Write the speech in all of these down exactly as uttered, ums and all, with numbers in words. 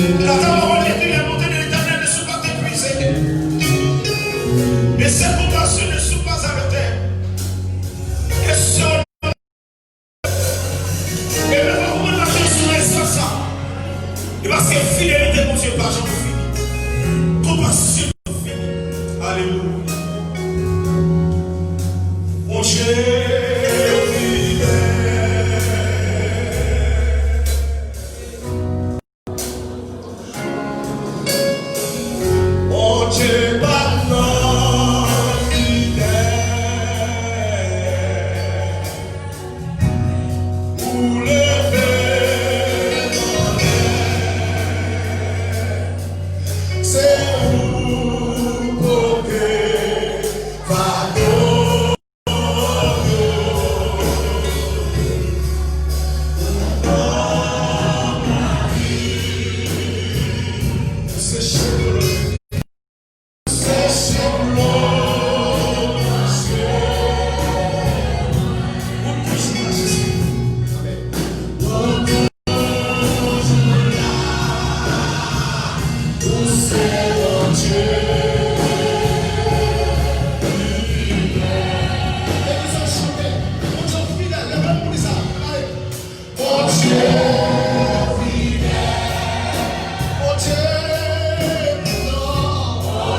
Car ta parole est une montée de l'Éternel ne sont pas épuisées. Et ses compassions ne sont pas arrêtées. Et sur E men pa pou mwen mache sou espas sa. E paske fidelite Bondye pa janm fini. Konpasyon pa fini. Alelouya. Bondye fidèl. Bondye pa m nan fidèl. Ou leve m anlè. Se ou pote fado. Bondye fidèl. Bondye, non.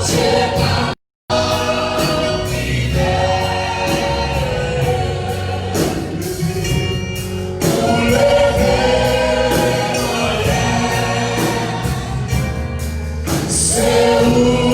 Bondye pa fidèl. Ou leve m anlè. Se ou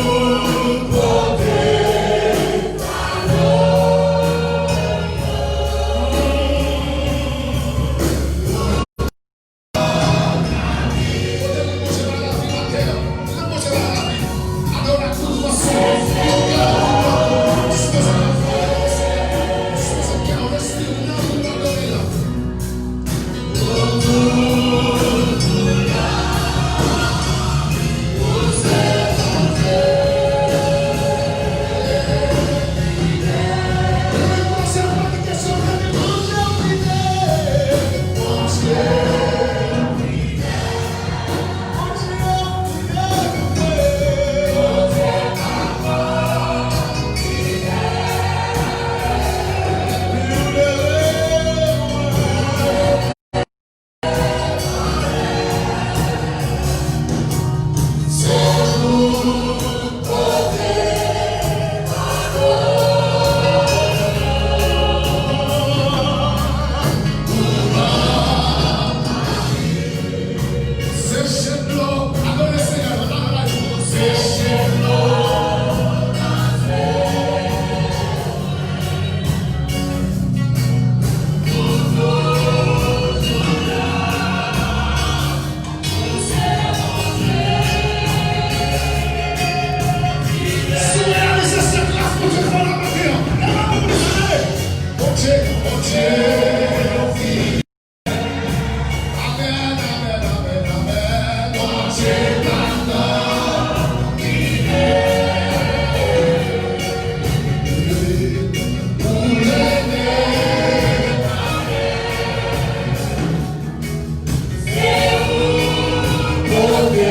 pote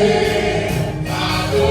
fado.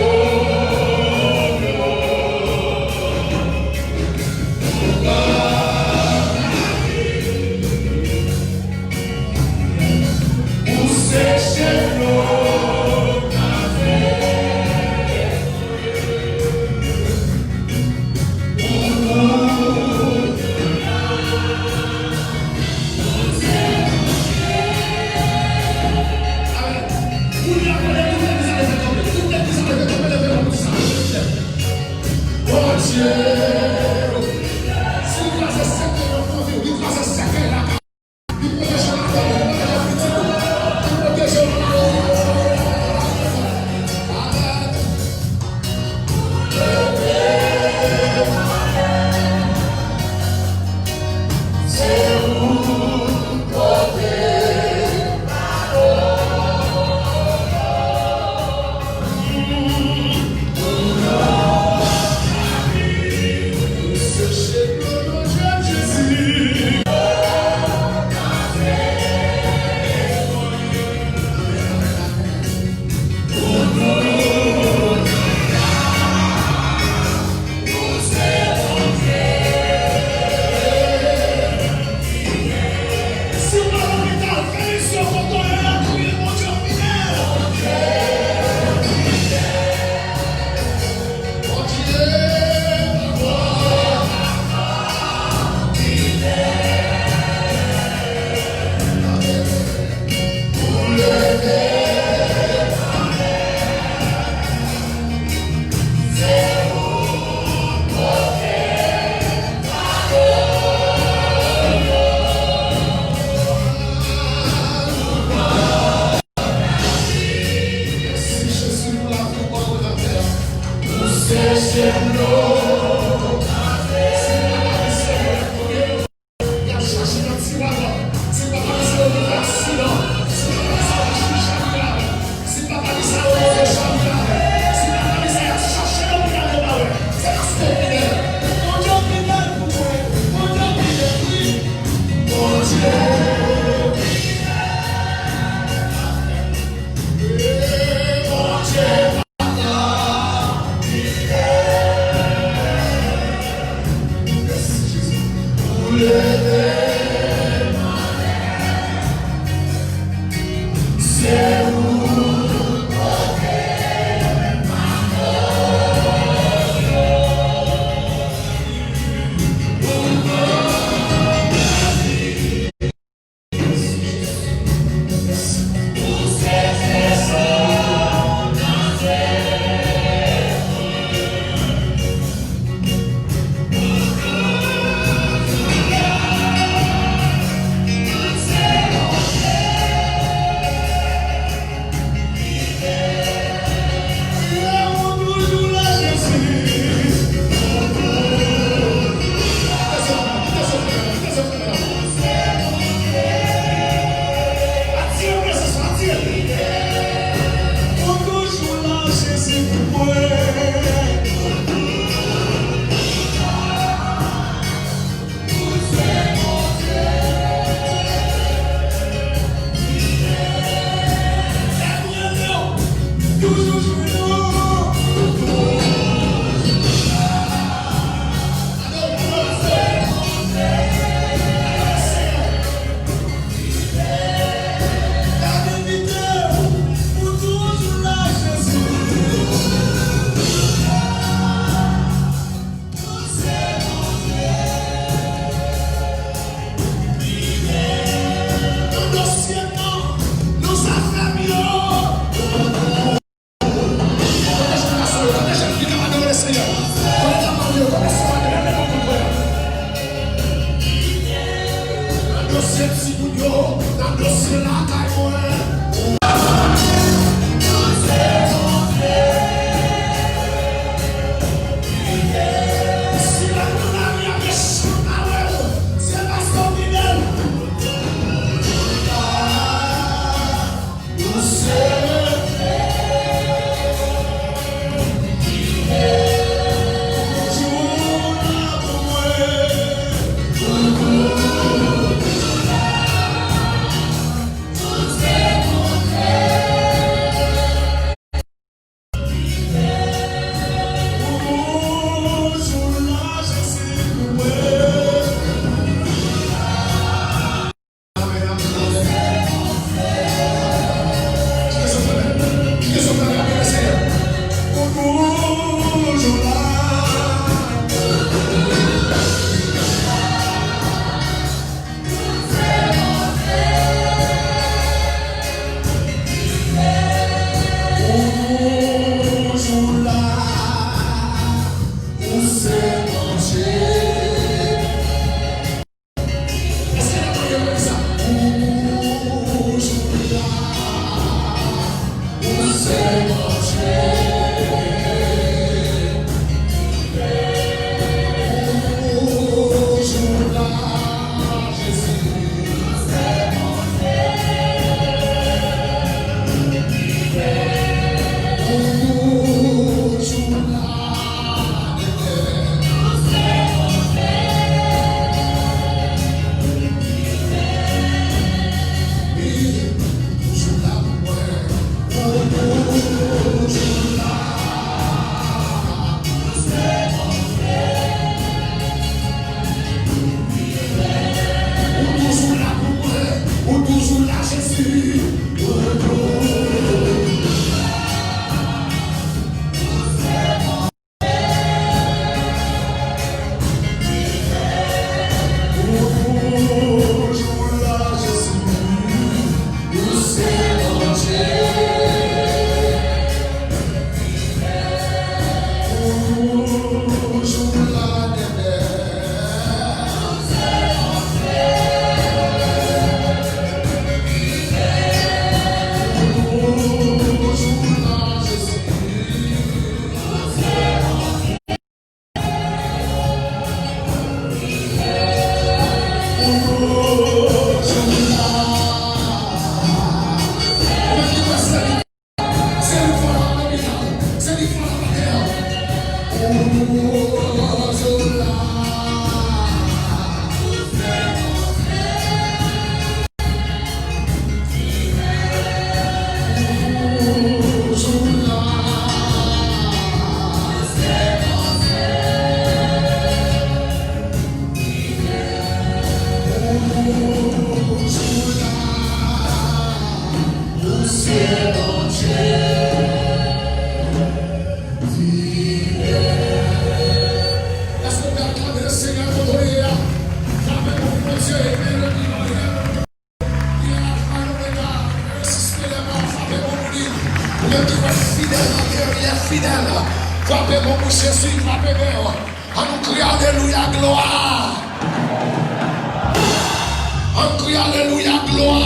Alelouya, glwa.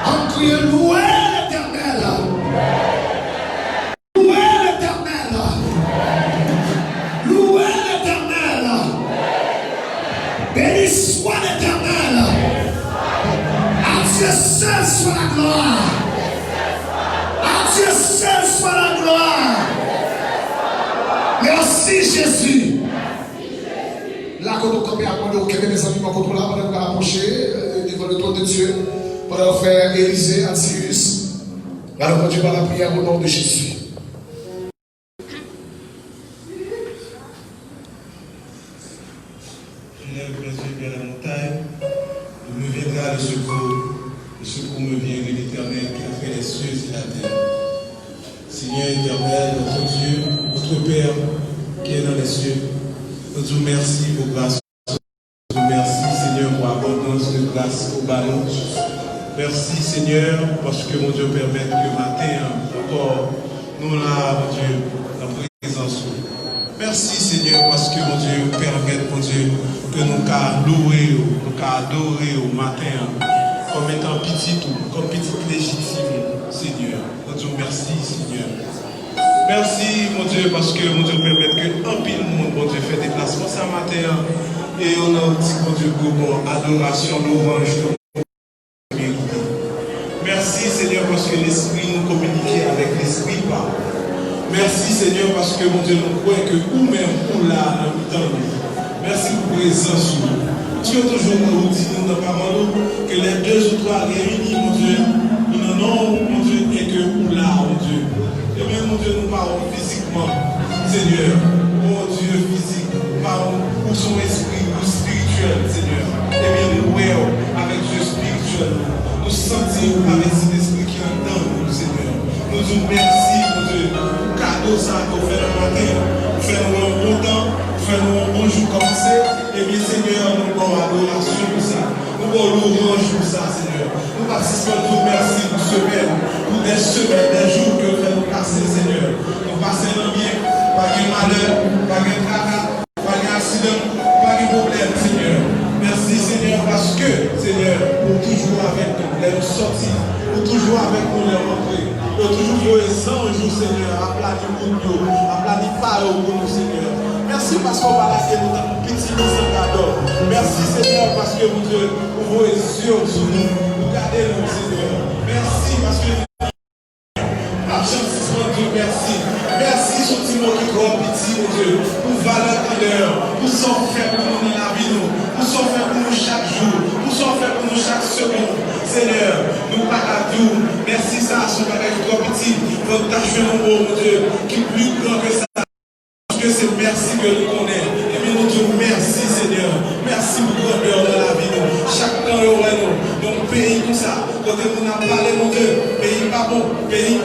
Ann kriye, louwe Letènèl. Louwe Letènèl. Louwe Letènèl. Beni swa Letènèl. À Dieu seul soit la gloire. À Dieu seul soit la gloire. Merci Jésus. La kote w kanpe a, mande w kenbe, mezanmi, bò kote w la, pandan nou pral apwoche, euh, devant le trône de Dieu, pandan yo fè Élisée, Antiris, allons conduire par la prière au nom de Jésus. Je lève mes yeux vers la montagne, d'où me viendra le secours. Le secours me vient de l'Éternel qui a fait les cieux et la terre. Senyè Etènèl, notre Dieu, notre Père qui est dans les cieux, nou di w mèsi pou gras ou. Nou di w mèsi, Senyè, pou abondans de gras ou ba nou. Mèsi, Senyè, paske, Bondye, ou pèmèt ke maten an ankò, nou la, Bondye, nan prezans ou. Mèsi, Senyè, paske, Bondye, ou pèmèt, Bondye, ke nou ka louwe w, nou ka adore w maten an, kòm etan pitit ou, kòm pitit lejitim ou, Senyè. Nou di w mèsi, Senyè. Mèsi, Bondye, paske, Bondye, ou pèmèt ke anpil moun, Bondye, fè deplasman sa maten an, e yo nan di, Bondye, pou yo ba w adorasyon, lwanj, ke ou merite. Mèsi, Senyè, paske lespri nou kominike avèk lespri pa ou. Mèsi, Senyè, paske, Bondye, nou kwè ke ou menm, ou la nan mitan nou. Mèsi pou prezans ou. Paske toujou ou di nou nan pawòl ou ke lè de ou twa reyini, Bondye, nan non ou, Bondye, e ke ou la, Bondye. Ebyen, Bondye, nou pa wè w fizikman, Senyè. Bondye, fizik, ou pa wè w, ou se yon espri, ou espirityèl, Senyè. Ebyen, nou wè w avèk je espirityèl nou. Nou santi w avèk Sentespri ki anndan nou, Senyè. Nou di w mèsi, Bondye, pou kado sa a ke w fè nan maten an. Ou fè nou wè yon bon tan, ou fè nou wè yon bon jou kòmanse. Ebyen, Senyè, nou ba w adorasyon pou sa. Nou ba w lwanj pou sa, Senyè. Nou pa sispann di w mèsi pou semèn, pou dè semèn, dè jou ke w fè nou pase, Senyè. Nou pase nan byen, pa gen malè, pa gen traka. Pa gen aksidan, pa gen pwoblèm, Senyè. Mèsi, Senyè, paske, Senyè, ou toujou avèk nou lè nou sòti, ou toujou avèk nou lè nou antre. Ou toujou voye zanj ou, Senyè, aplani wout yo, aplani pa yo pou nou, Senyè. Mèsi paske ou pa lage nou tankou piti ki san gadò. Mèsi, Senyè, paske, Bondye, ou voye zye w sou nou, ou gade nou, Senyè. Mèsi paske M p ap janm sispann di w mèsi. Mèsi se yon ti mo ki twò piti, Bondye, pou valè grandè, pou sa w fè pou nou nan lavi nou, pou sa w fè pou nou chak jou, pou sa w fè pou nou chak segonn. Senyè, nou pa ka di w mèsi, sa a se yon bagay ki twò piti. Fò n ta jwenn yon mo, Bondye, ki pi gran ke sa. Paske se mèsi ke nou konnen. Ebyen, nou di w mèsi, Senyè. Mèsi pou grandè w nan lavi nou. Chak tan yo wè nou nan yon peyi konsa, kote moun ap pale, Bondye, peyi pa bon, peyi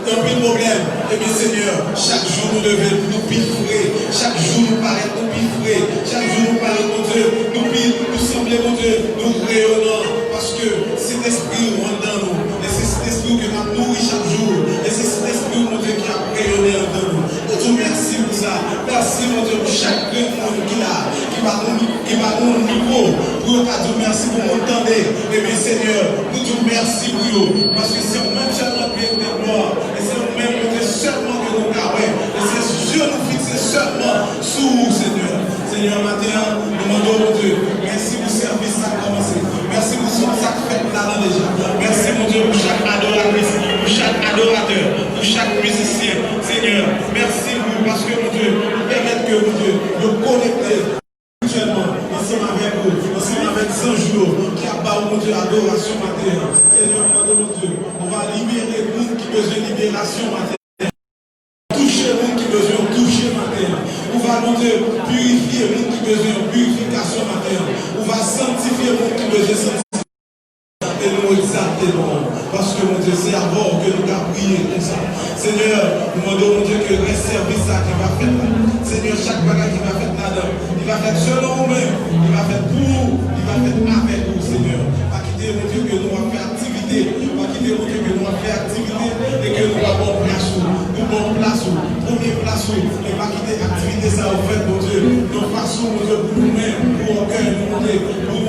gen anpil pwoblèm. Ebyen, Senyè, chak jou nou leve, nou pi fre. Chak jou nou parèt, nou pi fre. Chak jou nou parèt, Bondye, nou pi, nou sanble, Bondye, nou reyonan. Paske Sentespri w anndan nou. E se Sentespri w ke n ap nouri chak jou. E se Sentespri w, Bondye, ki ap reyonnen anndan nou. Nou di w mèsi pou sa. Mèsi, Bondye, pou chak grenn moun ki la, ki pa gon, ki pa gon mikwo pou yo ka di w mèsi pou moun tande. Ebyen, Senyè, nou di w mèsi pou yo. Paske se ou menm sèlman ki merite glwa. E se ou menm, Bondye, sèlman ke nou ka wè. E se zye nou fikse sèlman sou ou, Senyè. Senyè, maten an, nou mande w, Bondye, mèsi pou sèvis sa k kòmanse. Mèsi pou sa k fèt ladan deja. Mèsi, Bondye, pou chak adoratris, pou chak adoratè, pou chak mizisyen. Senyè, mèsi pou, paske, Bondye, ou pèmèt ke, Bondye, yo konekte spirityèlman ansanm avèk ou, ansanm avèk zanj ou yo, ki ap ba w, Bondye, adorasyon maten an. Senyè, nou mande w, Bondye, ou va libere moun ki bezwen liberasyon maten an. Touche moun ki bezwen yon touche maten an. Ou va, Bondye, pirifye moun ki bezwen yon pirifikasyon maten an. Ou va sanktifye moun ki bezwen sanktifye. E nou egzalte non w, paske, Bondye, se avè w ke nou ka priye konsa. Senyè, nou mande w, Bondye, ke rès sèvis sa ki va fèt la, Senyè, chak bagay ki va fèt ladan, li va fèt selon ou menm, li va fèt pou ou, li va fèt avèk ou, Senyè. Pa kite, Bondye, ke nou ap fè aktivite, pa kite, Bondye, ke nou ap fè aktivite e ke nou pa ba w plas ou. Nou ba w plas ou, premye plas ou, e pa kite aktivite sa yo fèt, Bondye, nan fason, Bondye, pou nou menm, pou ògèy nou, Bondye, pou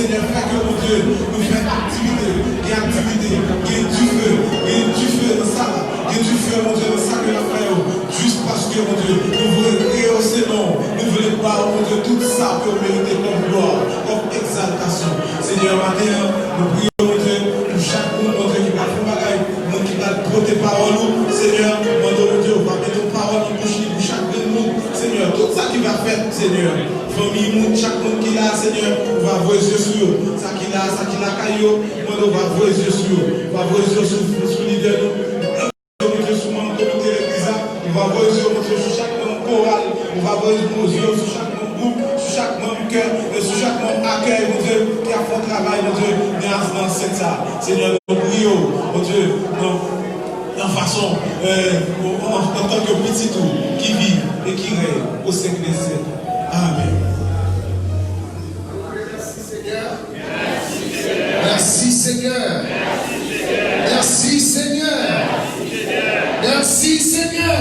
Senyè, fè ke, Bondye, nou fè aktivite, gen aktivite, gen dife, gen dife nan sa, gen dife, Bondye, nan sa ke n ap fè yo, jis paske, Bondye, nou vle reyose non w, nou vle ba w, Bondye, tout sa ke w merite kòm glwa, kòm egzaltasyon. Senyè, maten an, nou priye, Bondye, pou chak moun, Bondye, ki pral fè yon bagay, moun ki pral pote pawòl ou, Senyè, mande w, Bondye, ou va mete yon pawòl nan bouch li pou chak grenn moun, Senyè, tout sa ki va fèt, Senyè. Fanmi moun, chak moun ki la, Senyè, ou va voye zye sou yo. Sa ki la, sa ki lakay yo, mwen, ou va voye zye sou yo. Ou va voye zye sou, sou lidè nou. Bondye, sou manm komite legliz la, ou va voye zye, Bondye, sou chak manm koral, ou va voye zye sou chak manm gwoup, sou chak manm kè, e sou chak manm akèy, Bondye, ki ap fè yon travay, Bondye, nan, nan sèt sa. Senyè, nou priye w, Bondye, nan, nan fason, e, an, antanke pitit ou, ki viv e ki rèy o syèk dè syèk. Amen. Merci Seigneur. Merci Seigneur. Merci Seigneur. Merci Seigneur.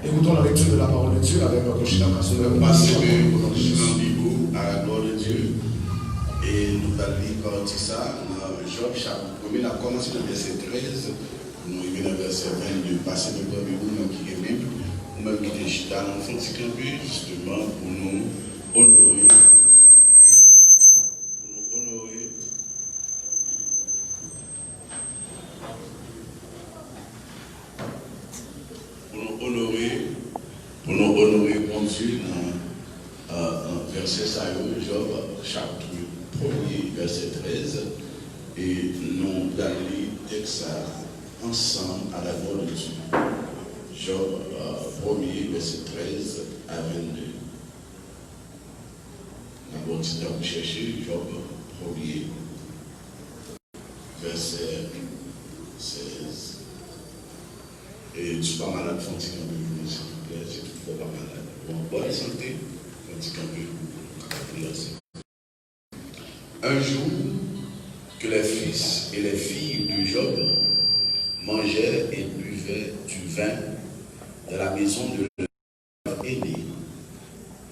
Écoutons la lecture de la parole de Dieu avec notre Shina Kassoulou. Pase ke pou nou chita an bibou à la gloire de Dieu. E nou pral li pati sa nan Jòb chapit premye, n ap kòmanse nan vèsè trèz, pou nou rive nan vèsè vennde. Pase nou pran bib ou, menm ki gen bib, ou menm ki te chita, nou fè yon ti kanpe, jisteman, pou nou onore, pou nou onore, pou nou onore, pou nou onore Bondye nan, euh, nan vèsè sa yo, Jòb, chapit premye, vèsè trèz, e nou pral li tèks sa ansanm à la gloire de Dieu. Jòb, euh, premye, vèsè trèz a vennde. N ap ba w ti tan pou chèche, Jòb premye, vèsè sèz. E si w pa malad, fè yon ti kanpe pou nou, silvouplè, si w pa malad. Ou an bòn sante, fè yon ti kanpe pou nou, nou kapab li ansanm. Un jour, que les fils et les filles de Job mangeaient et buvaient du vin dans la maison de leur aîné.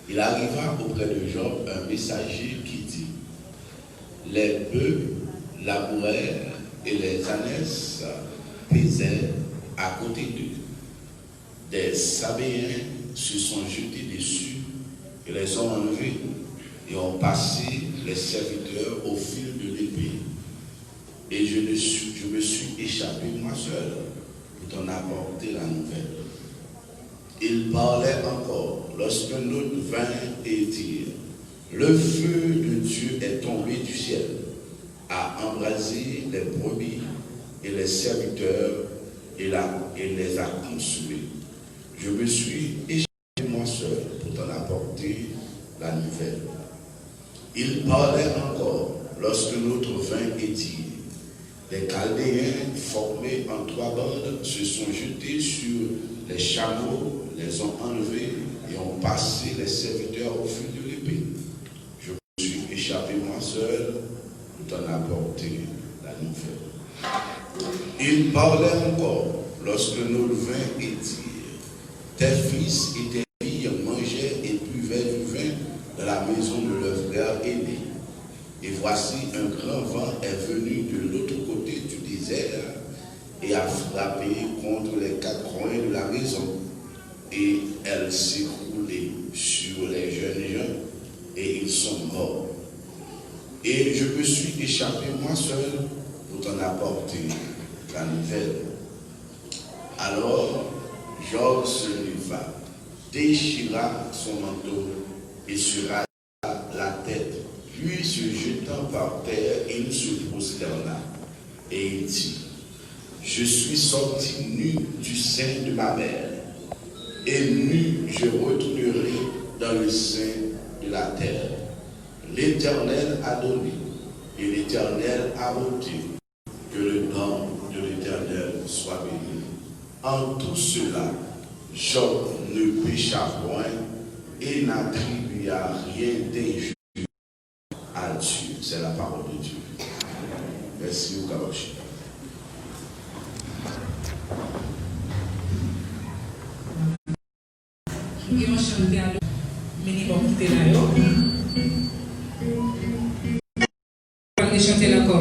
Il arriva auprès de Job un messager qui dit, les bœufs labourèrent et les ânesses paisèrent à côté d'eux. Des Sabéens se sont jetés dessus et les ont enlevés, et ont passé les serviteurs au fil de l'épée. Et je ne suis, je me suis échappé moi seul pour t'en apporter la nouvelle. Ils parlaient encore lorsqu'un autre vint et dit, le feu de Dieu est tombé du ciel, a embrasé les brebis et les serviteurs et, la, et les a consumés. Je me suis échappé moi seul pour t'en apporter la nouvelle. Ils parlaient encore lorsqu'un autre vint et dit, les Chaldéens formés en trois bandes se sont jetés sur les chameaux, les ont enlevés et ont passé les serviteurs au fil de l'épée. Je me suis échappé moi seul pour t'en apporter la nouvelle. Ils parlaient encore lorsqu'un autre vint et dit, tes fils et tes filles mangeaient et buvaient du vin dans la maison de leur frère aîné. Et voici, un grand vent est venu de l'autre côté du désert et a frappé contre les quatre coins de la maison, et elle s'écroulait sur les jeunes gens, et ils sont morts. Et je me suis échappé moi seul pour t'en apporter la nouvelle. Alors Job se leva, déchira son manteau et se rasa la tête, puis se jetant par terre, il se prosterna et il dit, je suis sorti nu du sein de ma mère, et nu je retournerai dans le sein de la terre. L'Éternel a donné, et l'Éternel a ôté. Que le nom de l'Éternel soit béni. En tout cela, Job ne pécha point et n'attribua rien d'injure à Dieu. C'est la parole de Dieu. Mèsi, ou kapab chita. Yon chan te alo minimòm ki te la yo. Ann rechante l ankò.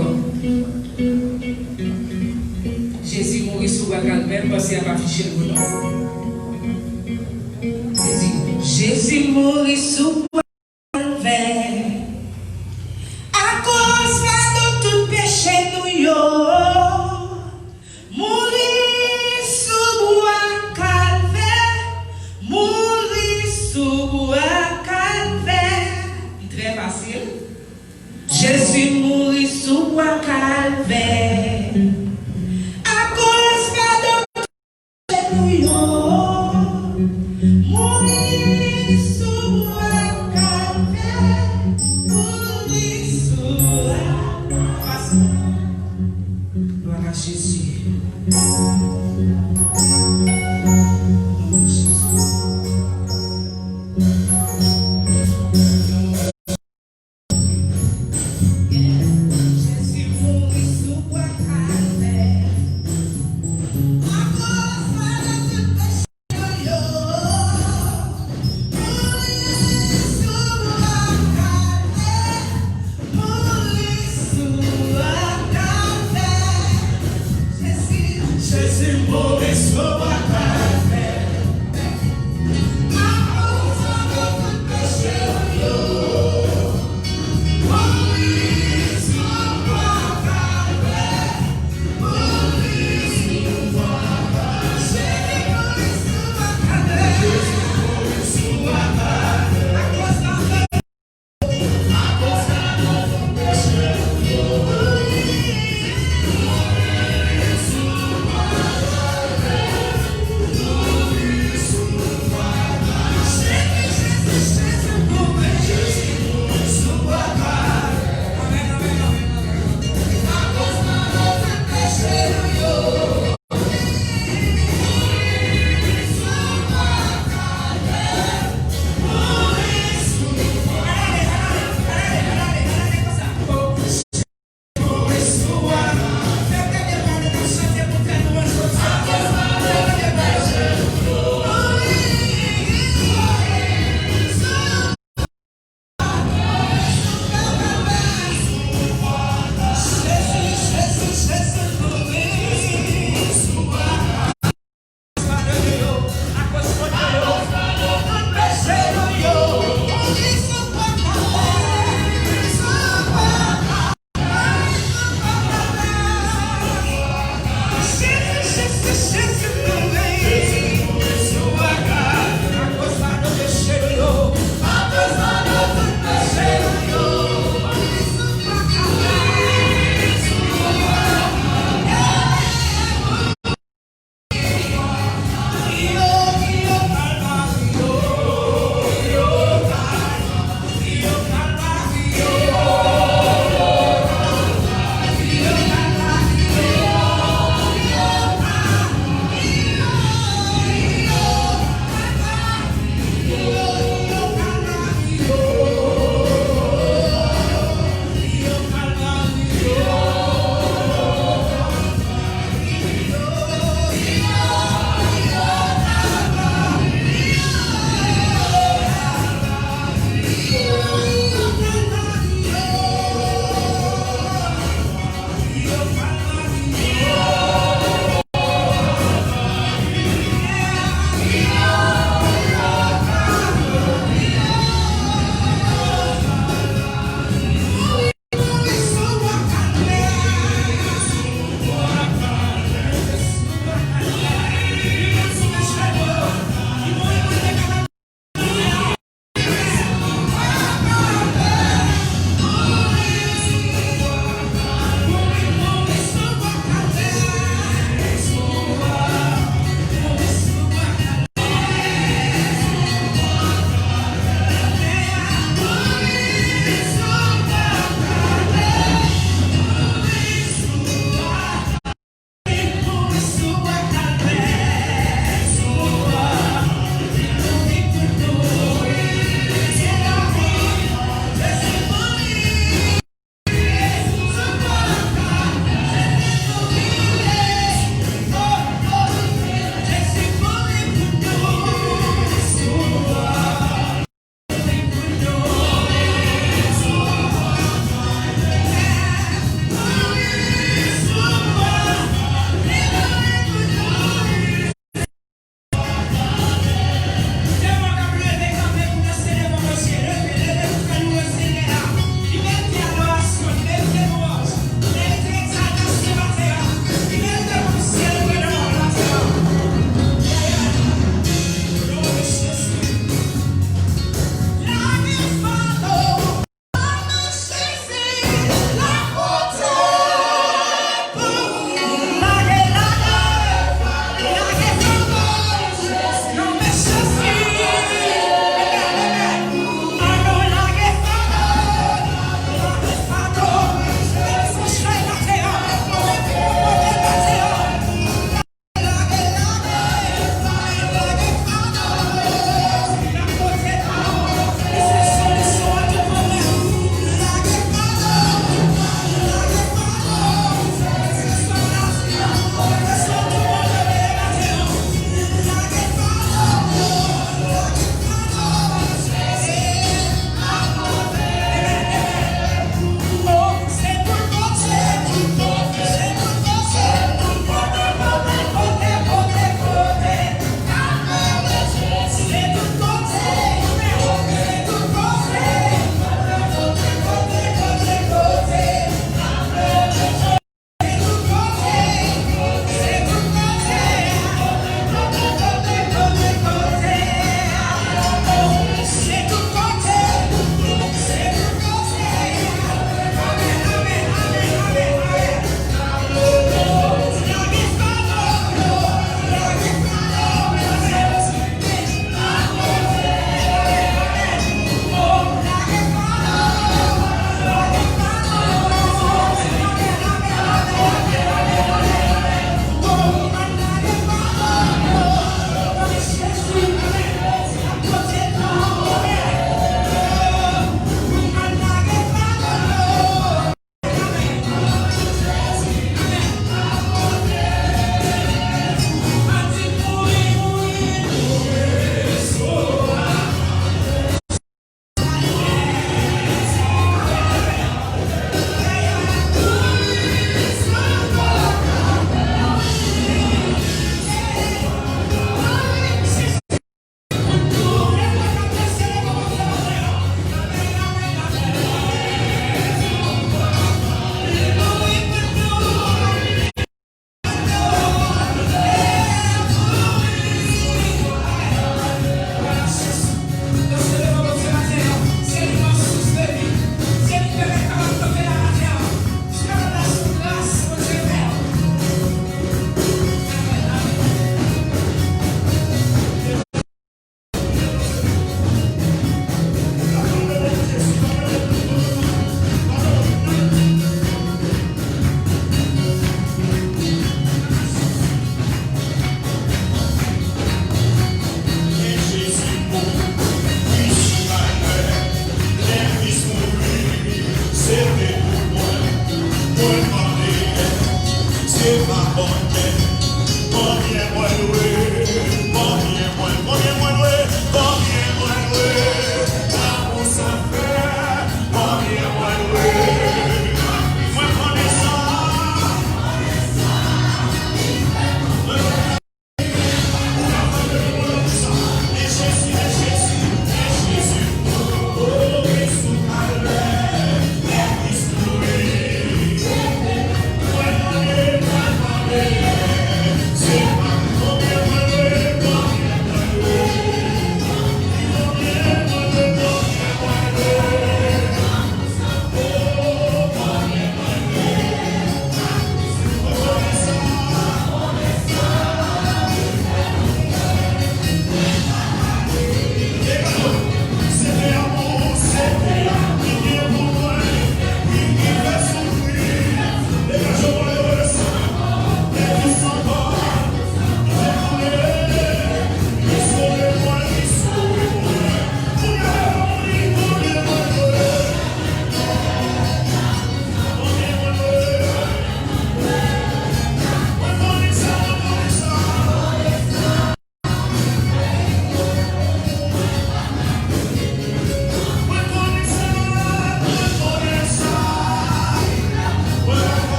Jezi mouri sou bwa Kalvè, m panse y ap afiche l pou nou. Jezi, Jezi mouri sou bwa Kalvè. Akoz fado tout peche nou yo, mouri sou bwa Kalvè, mouri sou bwa Kalvè. Li trè fasil. Jezi mouri sou bwa Kalvè. Akoz fado nou yo, mouri sou bwa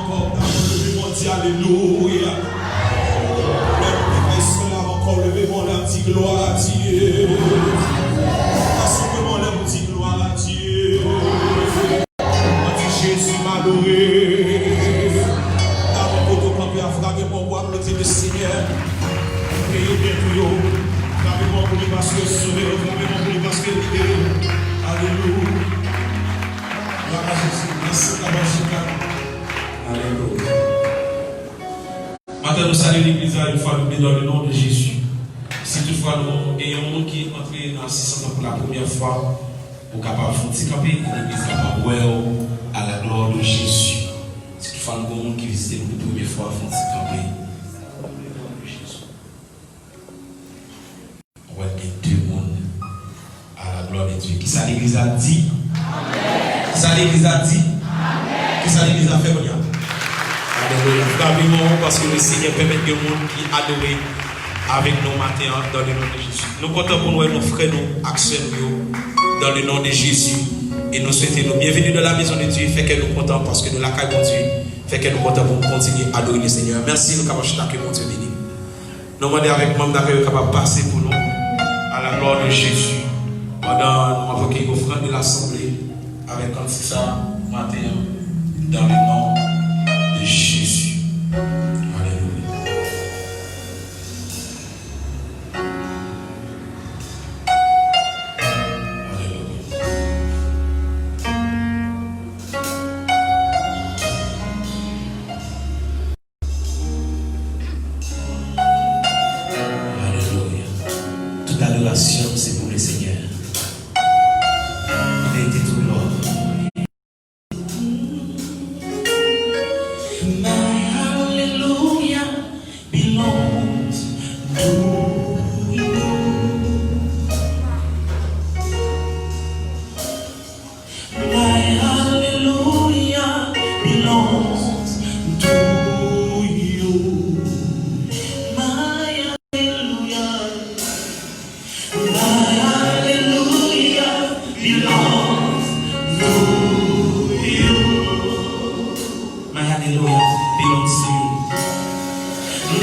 Leve men w, di alelouya. Lè nou leve men w ankò, leve men w, di glwa a Dye. Paske men w, lè nou di glwa a Dye. Ann di, Jezi, m adore. Avan kote w kanpe a, frape men w pou aplodi Lesenyè. Peye byen pou yo. Frape men w pou li paske l sove yo. Frape men w pou li paske l libere yo. Alelouya. Glwa a Jezi. Mèsi, Papa Chita. Alelouya. Maten, nou salye legliz la yon fwa de plis dans le nom de Jésus. Si toutfwa nou gen yon moun ki antre nan asistans lan pou la premyè fwa, ou kapab fè yon ti kanpe, e legliz la p ap wè w, à la gloire de Jésus. Si toutfwa nou gen yon moun ki vizite nou pou premye fwa, fè yon ti kanpe. Ou wè gen de moun. À la gloire de Dieu. Kisa legliz la di? Kisa legliz la di? Kisa legliz la fè kounye a? Alelouya. Frape men w paske Lesenyè pèmèt gen moun ki adore avèk nou maten an, dans le nom de Jésus. Nou kontan pou n wè nou frè nou ak sè nou yo, dans le nom de Jésus. E nou swete nou bienvenue dans la maison de Dieu. Fè kè nou kontan paske nou lakay Bondye. Fè kè nou kontan pou n kontinye adore Lesenyè. Mèsi, nou kapab chita, ke Bondye beni. Nou mande avèk manm dakèy yo kapab pase pou nou, à la gloire de Jésus, pandan nou ap akèyi ofrann de lasanble avèk kantik sa maten an, dans le nom de Jésus. Alelouya. Alelouya. Alelouya. Tout adorasyon se pou Lesenyè. Li merite tout glwa. My hallelujah belongs to you. My hallelujah belongs to you. My hallelujah, my hallelujah belongs to you. My hallelujah belongs to you.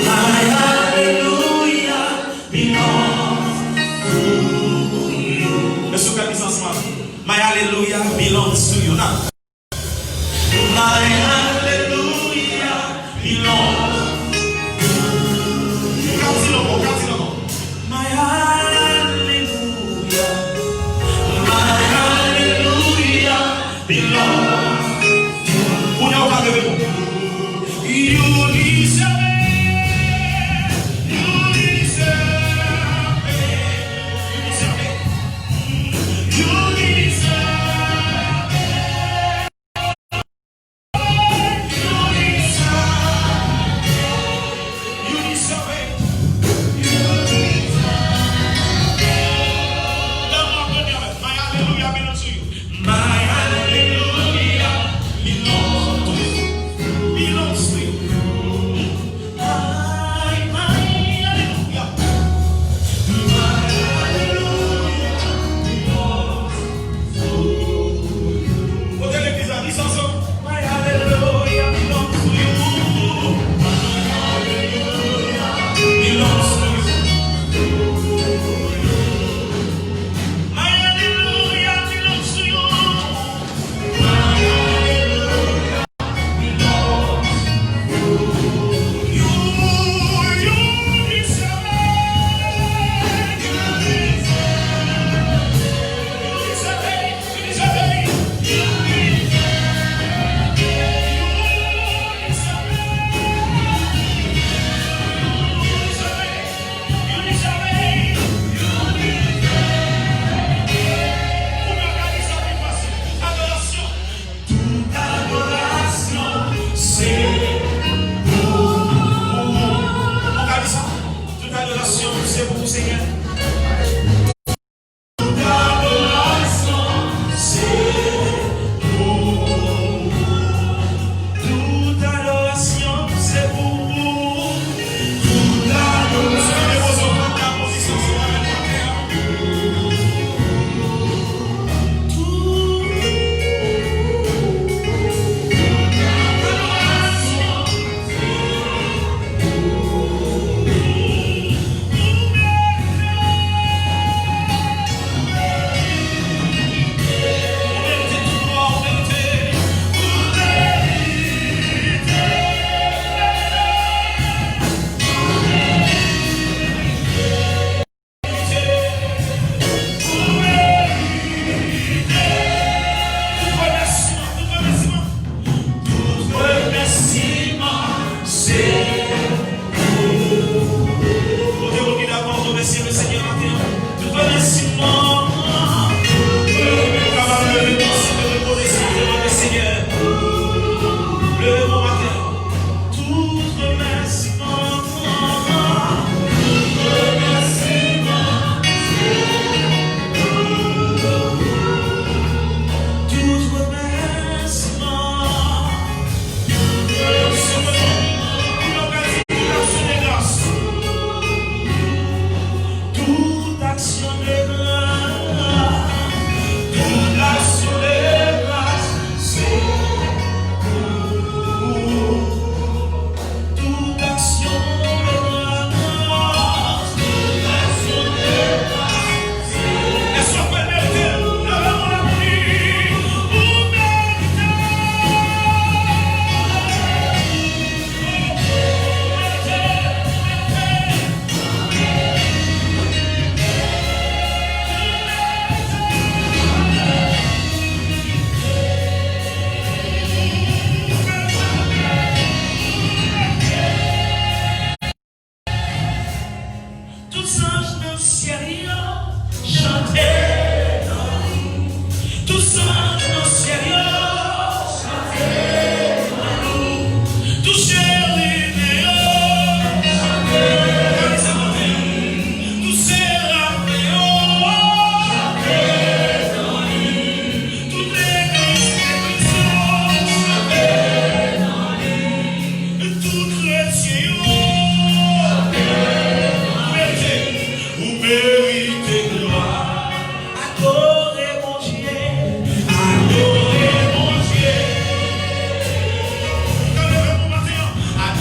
My hallelujah belongs to you. Èske w ka di sa ansanm avè m? My hallelujah belongs to you. Now. My hallelujah belongs to you. Ka di l ankò, ka di l ankò. My hallelujah, my hallelujah belongs to you. Kounye a w ka leve men w. You deserve it. You deserve it. You deserve it. You deserve it.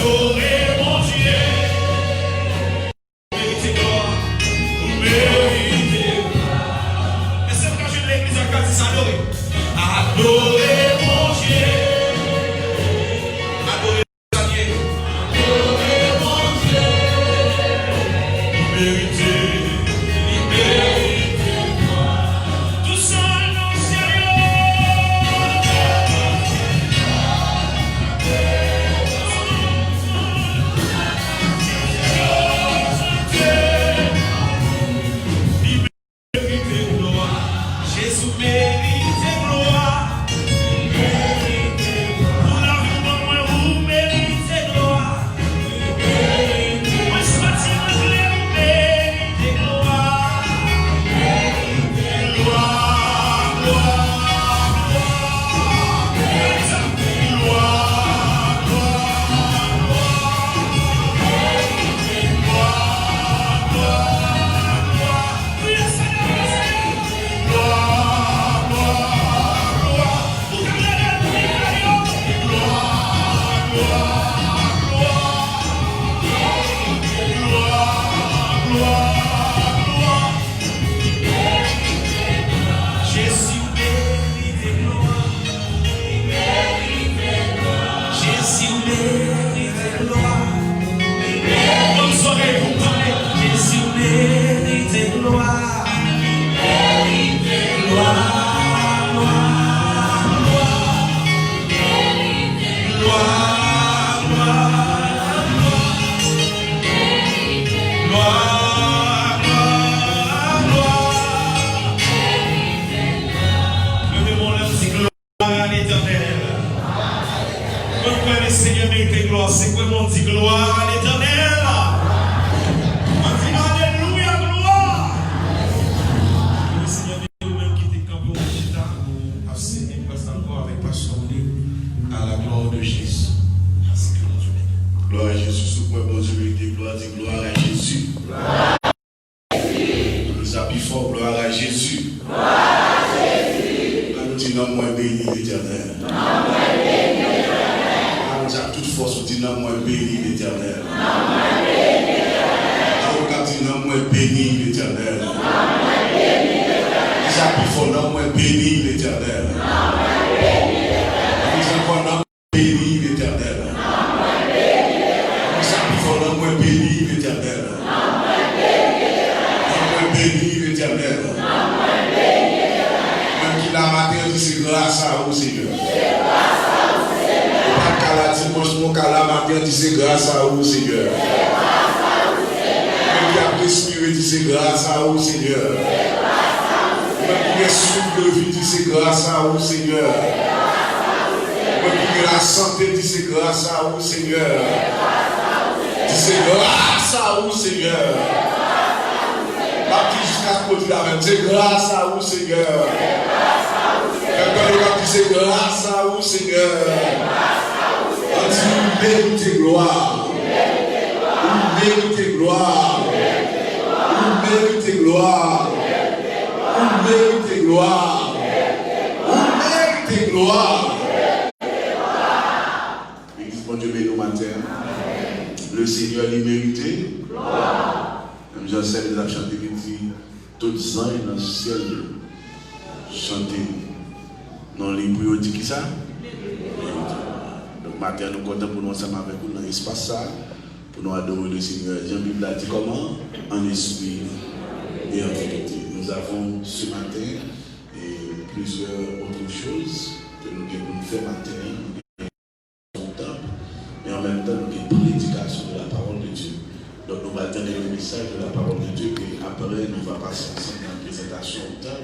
Adore Bondye. Ou merite glwa. Ou merite glwa. Èske m ka jwenn legliz la k ka di sa, adore? Adore Bondye. Adore Bondye. Adore Bondye. Li merite, li merite glwa. Tou sèl nan syèl yo. Li merite glwa. Jezi merite glwa. Pou lavi w ban mwen, ou merite glwa. Mwen santi mwen kle, ou merite glwa. Glwa, glwa, glwa. Glwa, glwa, glwa. Glwa, glwa, glwa. Glwa, glwa, glwa. Glwa, glwa, glwa. Glwa, glwa, glwa. Jezi, ou merite glwa. Jezi, ou merite glwa. Ban m zòrèy pou m tande. Jezi, ou merite glwa. Glwa, glwa, glwa. Glwa, glwa, glwa. Glwa, glwa, glwa. Leve men w anlè, di, glwa. Glwa a Letènèl. Mwen kwè Lesenyè merite glwa. Sekwè men w, di, glwa a Letènèl. Ann di, alelouya, glwa. Lesenyè beni ou menm ki te kanpe ou chita, nou ap selebre sa ankò avèk pastè Willy, à la gloire de Jésus. Glwa a Jezi, si w kwè Bondye merite glwa, di, glwa a Jezi. Di sa pi fò, glwa a Jezi. Glwa a Jezi. An nou di, nanm mwen beni Letènèl. Nanm mwen beni Letènèl. An nou di ak tout fòs, ou di, nanm mwen beni Letènèl. Nanm mwen beni Letènèl. An nou ka di, nanm mwen beni Letènèl. Nanm mwen beni Letènèl. Di sa pi fò, nanm mwen beni Letènèl. Nanm mwen beni Letènèl. An nou di ankò, nanm beni Letènèl. Di sa pi fò, nanm mwen beni Letènèl. Nanm mwen beni Letènèl. Ou menm ki la maten an, di, se gras a ou, Senyè. Ou pa t ka la dimanch, men w ka la maten an, di, se gras a ou, Senyè. Ou menm ki ap respire, di, se gras a ou, Senyè. Ou menm ki gen souf de vi, di, se gras a ou, Senyè. Mwen ki gen lasante, di, se gras a ou, Senyè. Di, se gras a ou, Senyè. N ap di jiskaske w di l avè m, se gras a ou, Senyè. Fè m tande w ap di, se gras a ou, Senyè. Ann di, ou merite glwa. Ou merite glwa. Ou merite glwa. Ou merite glwa. Ou merite glwa. Legliz, Bondye beni w maten an. Le Senyè li merite. Menm jan sèl yo t ap chante, li di, tout zanj nan syèl yo chante non li pou yo di kisa? Donk, maten an, nou kontan pou nou ansanm avèk ou nan espas sa a, pou nou adore le Senyè. Jan Bib la di kòman? En esprit et en vérité. Nous avons ce matin et plusieurs autres choses ke nou gen pou n fè maten an. Nou gen yon tanp, men an menm tan, nou gen predikasyon de la parole de Dieu. Donk, nou pral tande le message de la parole de Dieu, e apre, nou va pase ansanm nan prezantasyon tanp,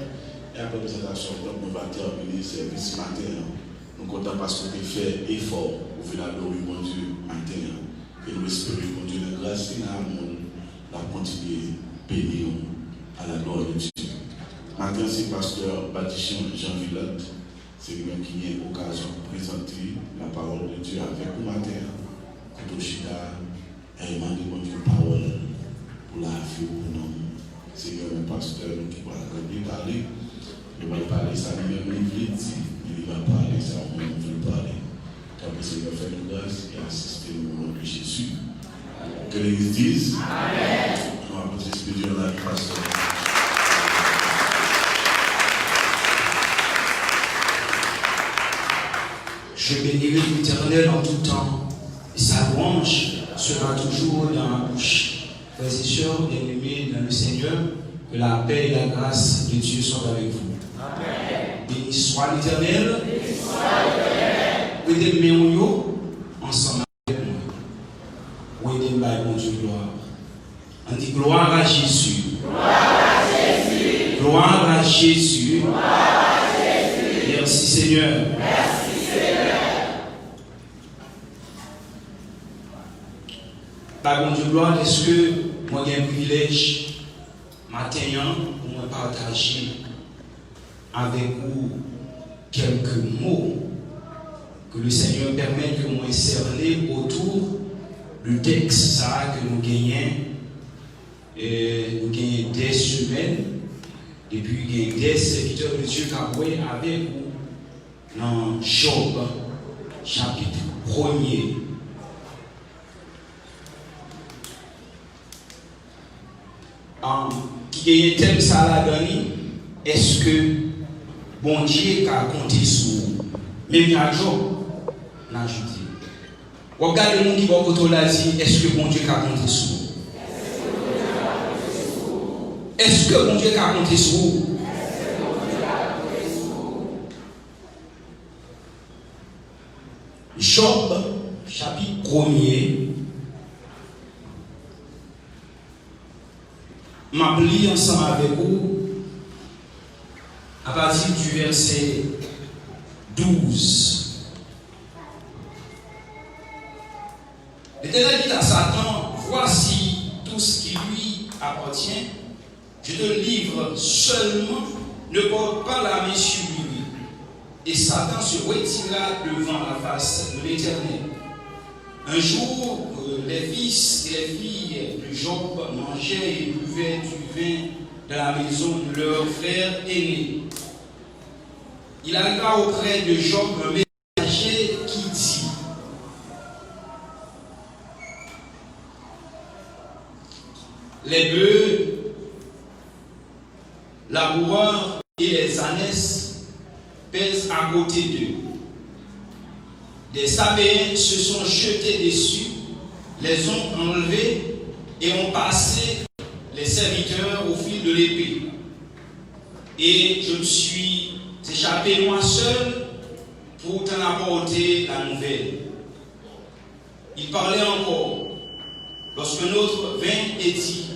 e apre prezantasyon tanp, nou va tèmine sèvis maten an. Nou kontan paske w te fè efò, ou vin adore Bondye maten an. E nou espere Bondye nan gras li, nan amou l, l ap kontinye beni w à la gloire de Dieu. Maten an, se pastè Badichon Jean Vilot, se li menm ki gen okazyon pou prezante la parole de Dieu avèk nou maten an. Kote w chita a, e mande Bondye pawòl pou lavi w, pou nanm ou. Se li menm pastè nou ki pral kontinye pale. Li pral pale sa li menm li vle di, men li va pale sa ou menm ou vle pale. Tanpri, Senyè, fè nou gras e asiste nou, o non de Jezi. Que l'Église dise. Amen. On va applaudir Dieu dans la pasteur. Je bénirai l'Éternel en tout temps, et sa louange sera toujours dans ma bouche. Frères et sœurs bien-aimés dans le Seigneur, que la paix et la grâce de Dieu soient avec vous. Amen. Béni soit l'Éternel. Mete men w yo ansanm avèk mwen. Ou ede m bay Bondye glwa. Ann di, gloire à Jésus. Gloire à Jésus. Gloire à Jésus. Merci Seigneur. Bay Bondye glwa dèske mwen gen privilèj maten an pou mwen pataje avèk ou kèlke mo ke le Seigneur pèmèt ke mwen sène otou de tèks sa a ke nou genyen. E nou genyen de semèn depi gen de sèvitè de Dye k ap wè avèk ou nan Jòb, chapit premye. Ki genyen tèm sa a ladan li, èske Bondye ka konte sou ou? Menm jan ak Jòb, n ajoute. W ap gade moun ki bò kote w la, di, èske Bondye ka konte sou ou? Èske Bondye ka konte sou ou? Jòb, chapit premye, m ap li ansanm avèk ou apati di vèsè douz. L'Éternel dit à Satan, voici tout ce qui lui appartient, je te le livre, seulement ne porte pas la main sur lui. Et Satan se retira devant la face de l'Éternel. Un jour, euh, les fils et les filles de Job mangeaient et buvaient du vin dans la maison de leur frère aîné. Il arriva auprès de Job un messager qui dit, les bœufs laboureurs et les ânesses pèsent à côté d'eux. Des Sabéens se sont jetés dessus, les ont enlevés et ont passé les serviteurs au fil de l'épée. Et je me suis échappé moi seul pour t'en apporter la nouvelle. Il parlait encore, lorsqu'un autre vint et dit,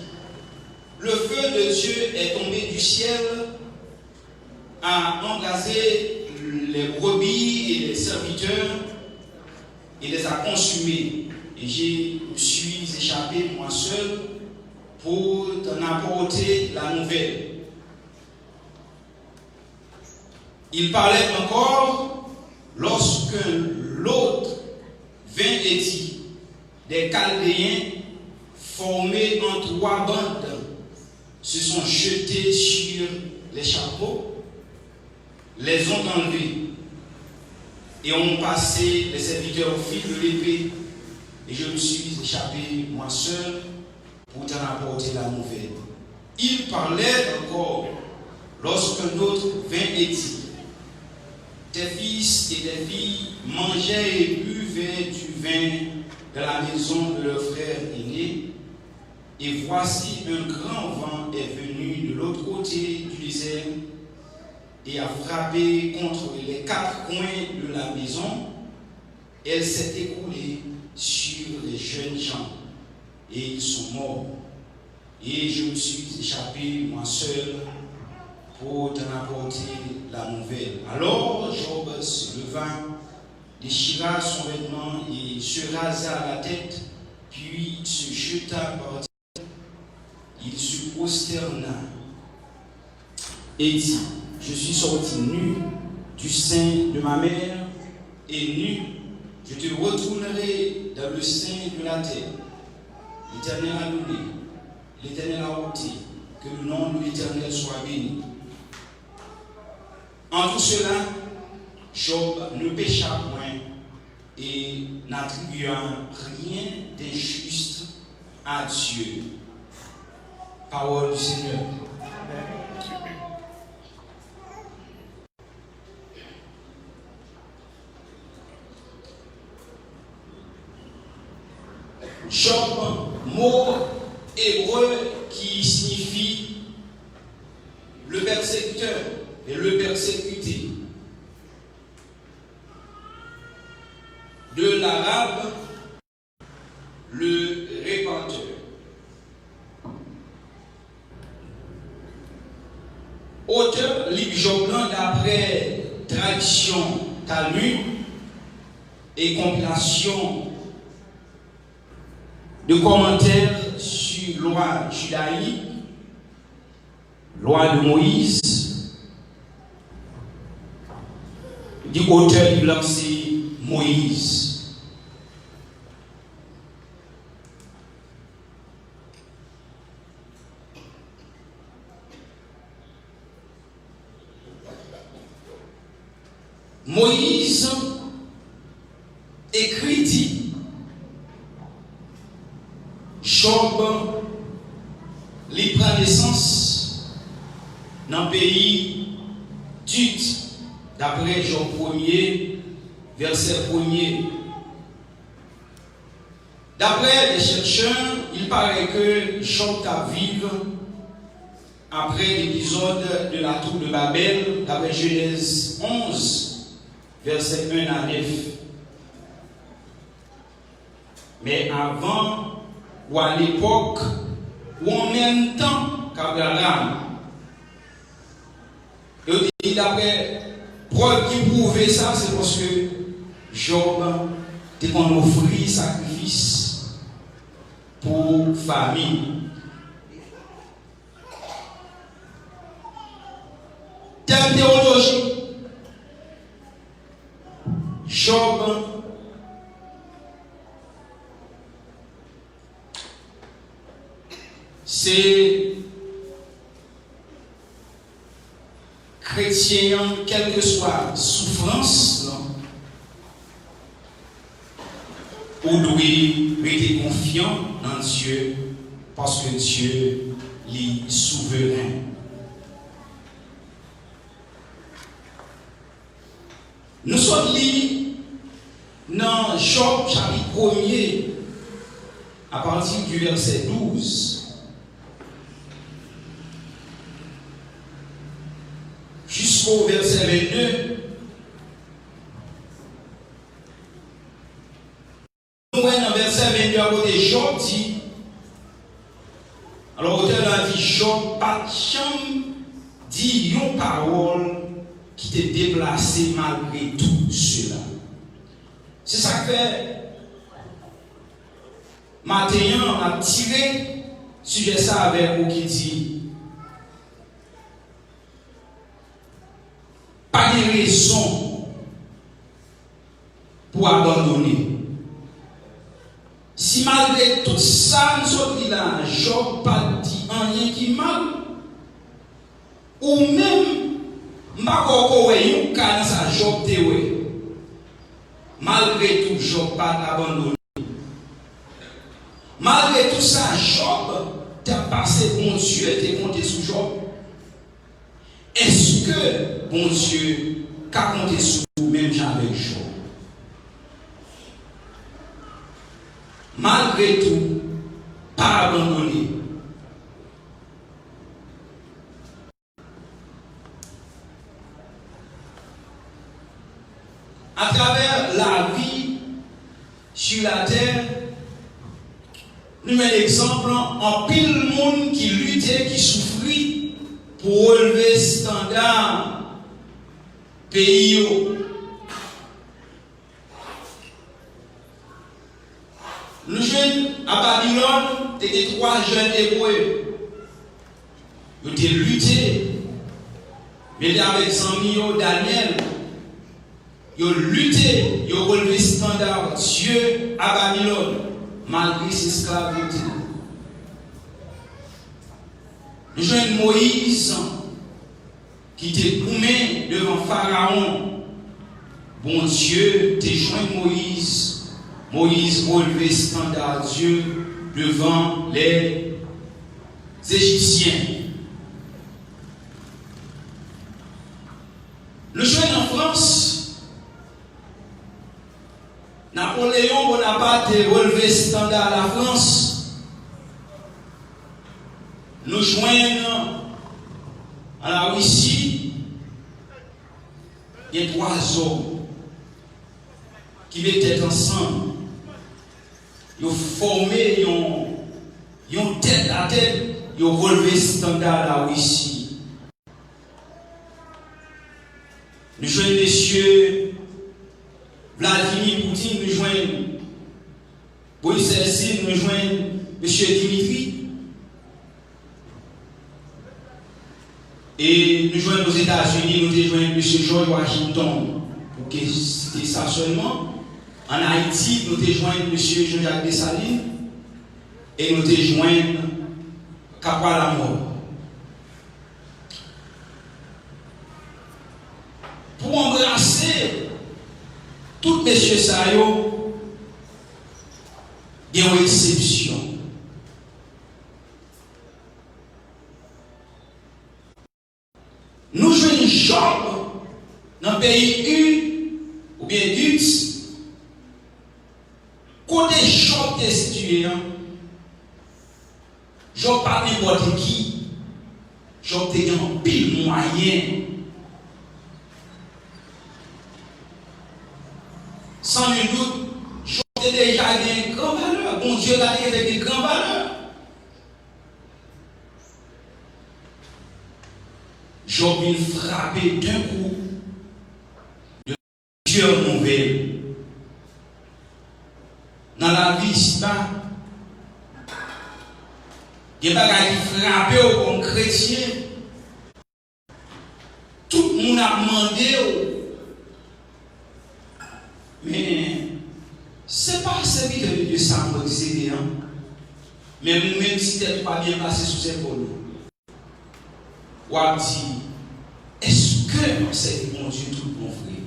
le feu de Dieu est tombé du ciel, a embrasé les brebis et les serviteurs et les a consumés. Et je me suis échappé moi seul pour t'en apporter la nouvelle. Il parlait encore lorsqu'un autre vint et dit, des Chaldéens formés en trois bandes se sont jetés sur les chameaux, les ont enlevés et ont passé les serviteurs au fil de l'épée, et je me suis échappé moi seul pour t'en apporter la nouvelle. Il parlait encore lorsqu'un autre vint et dit, tes fils et tes filles mangeaient et buvaient du vin dans la maison de leur frère aîné, et voici un grand vent est venu de l'autre côté du désert et a frappé contre les quatre coins de la maison, elle s'est écroulée sur les jeunes gens et ils sont morts. Et je me suis échappé, moi seul, pour t'en apporter la nouvelle. Alors Job se leva, déchira son vêtement et se rasa la tête, puis se jeta par terre. Il se prosterna et dit, je suis sorti nu du sein de ma mère et nu je te retournerai dans le sein de la terre. L'Éternel a donné, l'Éternel a ôté, que le nom de l'Éternel soit béni. En tout cela, Job ne pécha point et n'attribua rien d'injuste à Dieu. Parole du Seigneur. Job, mo ebre ki siyifi le persécuteur et le persécuté. De l'arabe, le répenteur. Otè liv Jòb lan, daprè tradisyon Talmud e konpilasyon de kòmantè sou lwa jidayik, Lwa de Moyiz, di otè liv la se Moyiz. Moyiz ekri di, Jòb, li pran nesans nan peyi Tit, daprè Jòb premye, vèsè premye. D'après les chercheurs, il paraît que Job t ap viv après l'épisode de la tour de Babel, d'après Genèse onze, versets un à neuf. Men avan, ou alepòk, ou an menm tan k Abraram. Yo di, daprè prèv ki pwouve sa, se paske Jòb te konn ofri sakrifis pou fanmi. Tèm tewolojik, Jòb se kretyen an, kèlkeswa soufrans lan, ou dwe rete konfyan nan Dye, paske Dye, li souveren. Nou sot li nan Jòb chapit premye, apati di vèsè douz, jisko vèsè vennde. Nou wè nan vèsè vennde a kote Jòb di, alò, otè la di, Jòb pa t janm di yon pawòl ki te deplase malgre tou sela. Se sa k fè, maten an, m ap tire sijè sa avèk ou ki di, pa gen rezon pou abandone. Si malgre tout sa n sot li la, Jòb pa t di anyen ki mal, ou menm, m pa kwè w ko wè yon ka nan sa Jòb te wè. Malgre tou, Jòb pa t abandone. Malgre tou sa Jòb t ap pase, Bondye te konte sou Jòb. Èske Bondye ka konte sou ou menm jan avèk Jòb? Malgre tou, pa abandone. Atravè lavi sou latè, nou jwenn egzanp anpil moun ki lite, ki soufri pou relve estanda peyi yo. Nou jwenn a Babilòn, te gen twa jèn Ebre. Yo te lite, mele avèk zanmi yo, Danyèl. Yo lite, yo relve estanda Dye a Babilòn, malgre se esklav yo te ye. Nou jwenn Moyiz, ki te goumen devan Farawon. Bondye te jwenn Moyiz. Moyiz relve estanda Dye devant les Égyptiens. Nou jwenn an Frans, Napoléon Bonaparte te relve estanda Lafrans. Nou jwenn an Larisi, gen twa zòm ki met tèt ansanm, yo fòme yon, yon tèt a tèt, yo relve estanda Larisi. Nou jwenn mesye Vladimir Putin, nou jwenn Boris Yeltsin, nou jwenn mesye Dimitri. E nou jwenn Ozetazini, nou te jwenn mesye George Washington, pou ke site sa sèlman. Ann Ayiti, nou te jwenn mesye Jean-Jacques Dessalines, e nou te jwenn Kapwa Lamò. Pou anbrase tout mesye sa yo, gen yon eksepsyon. Nou jwenn Jòb nan peyi Ur, oubyen Uz, kote Jòb te sitiye an. Jòb pa t nenpòt ki. Jòb te gen anpil mwayen. San nil dout, Jòb te deja gen gran valè. Bondye la te gen gran valè. Jòb vin frape de kou de plizyè nouvèl. Nan lavi isiba, gen bagay ki frape w kòm kretyen. Tout moun ap mande w, men se pa sèvitè de Dye sa mwen ki se te an. Men ou menm, si tèt ou pa byen plase sou zepòl ou, w ap di, èske m ap sèvi Bondye tout bon vre?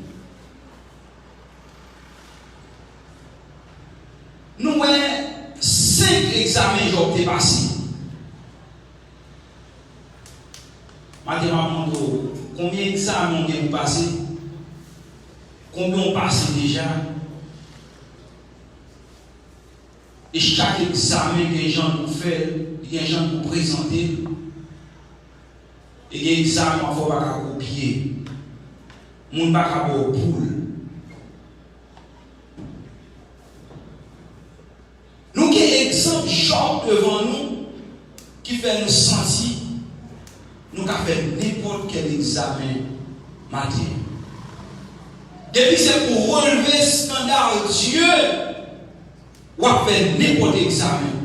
Nou wè senk egzamen Jòb te pase. Maten m ap mande w, konbyen egzamen w gen pou pase? Konbyen w pase deja? E chak egzamen gen jan pou fè l, gen jan pou prezante l. E gen egzamen w ap fè w pa ka kopye. Moun pa ka ba w poul. Nou gen egzanp Jòb devan nou ki fè nou santi nou ka fè nenpòt kèl egzamen maten. Depi se pou relve estanda Dye, w ap fè nenpòt egzamen.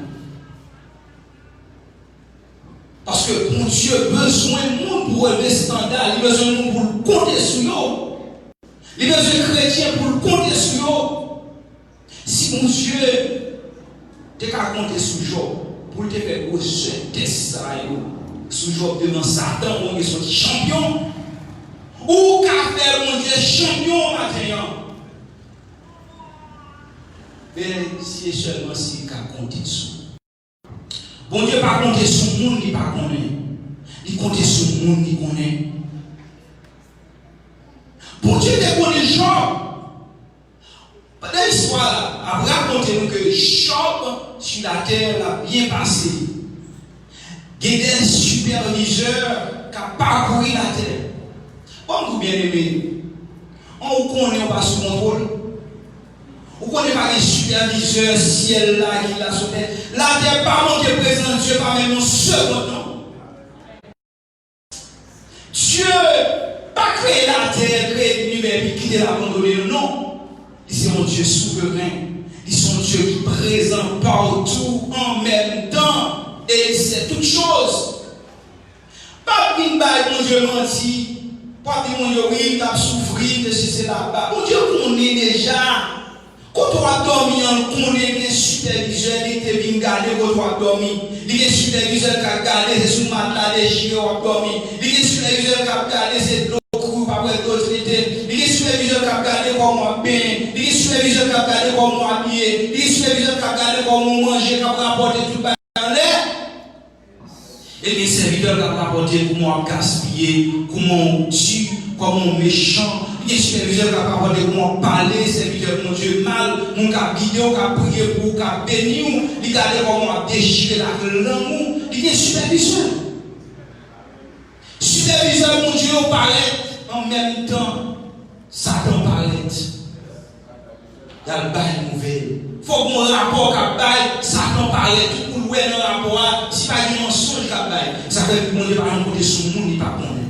Paske Bondye bezwen moun pou relve estanda, li bezwen moun pou l konte sou yo. Li bezwen kretyen pou l konte sou yo. Si Bondye te ka konte sou Jòb pou l te fè gwosè tès sa yo sou Jòb devan Satan, Bondye se yon chanpyon. Ou ka fè Bondye chanpyon maten an. Men si e sèlman si l ka konte sou ou. Bondye pa konte sou moun li pa konnen. Li konte sou moun li konnen. Bondye te konnen Jòb. Pandan istwa la ap rakonte nou ke Jòb sou latè l ap byen pase. Gen de sipèvizè k ap pakouri latè. Bon, kou byeneme, an ou konnen ou pa sou kontwòl. Ou konnen pa gen sipèvizè syèl la ki la sou tè. Latè pa manke prezans Dye pa menm yon segonn non. Dye pa kreye latè, kreye linivè epi kite l abandone l non. Li se yon Dye souveren. Li se yon Dye ki prezan patou an menm tan. E li se tout choz. Pa vin bay Bondye manti. Pa di Bondye wi, m t ap soufri, m te sesi, m te sela. Bondye konnen deja. Kote w ap dòmi an, l konnen gen sipèvizè li te vin gade kote w ap dòmi. Li gen sipèvizè k ap gade se sou matla dechire w ap dòmi. Li gen sipèvizè k ap gade se dlo kri w pa wè dlo trete. Li gen sipèvizè k ap gade kòman w ap benyen. Li gen sipèvizè k ap gade kòman w abiye. Li gen sipèvizè k ap gade kòman ou manje k ap rapòte tout bagay anlè. E gen sèvitè k ap rapòte kòman w ap gaspiye, kòman w di, kòman w mechan. Li gen sipèvizè k ap rapòte kòman w ap pale sèvitè Bondye mal, moun k ap gide w, k ap priye pou ou, k ap beni w. Li gade kòman w ap dechire l ak lang ou. Li gen sipèvizè. Sipèvizè Bondye yo parèt an menm tan Satan parèt. Y al bay nouvèl. Fòk gon rapò k ap bay, Satan parèt. Tout moun wè nan rapò a, si pa gen mansonj k ap bay. Sa fè Bondye pa janm konte sou moun li pa konnen.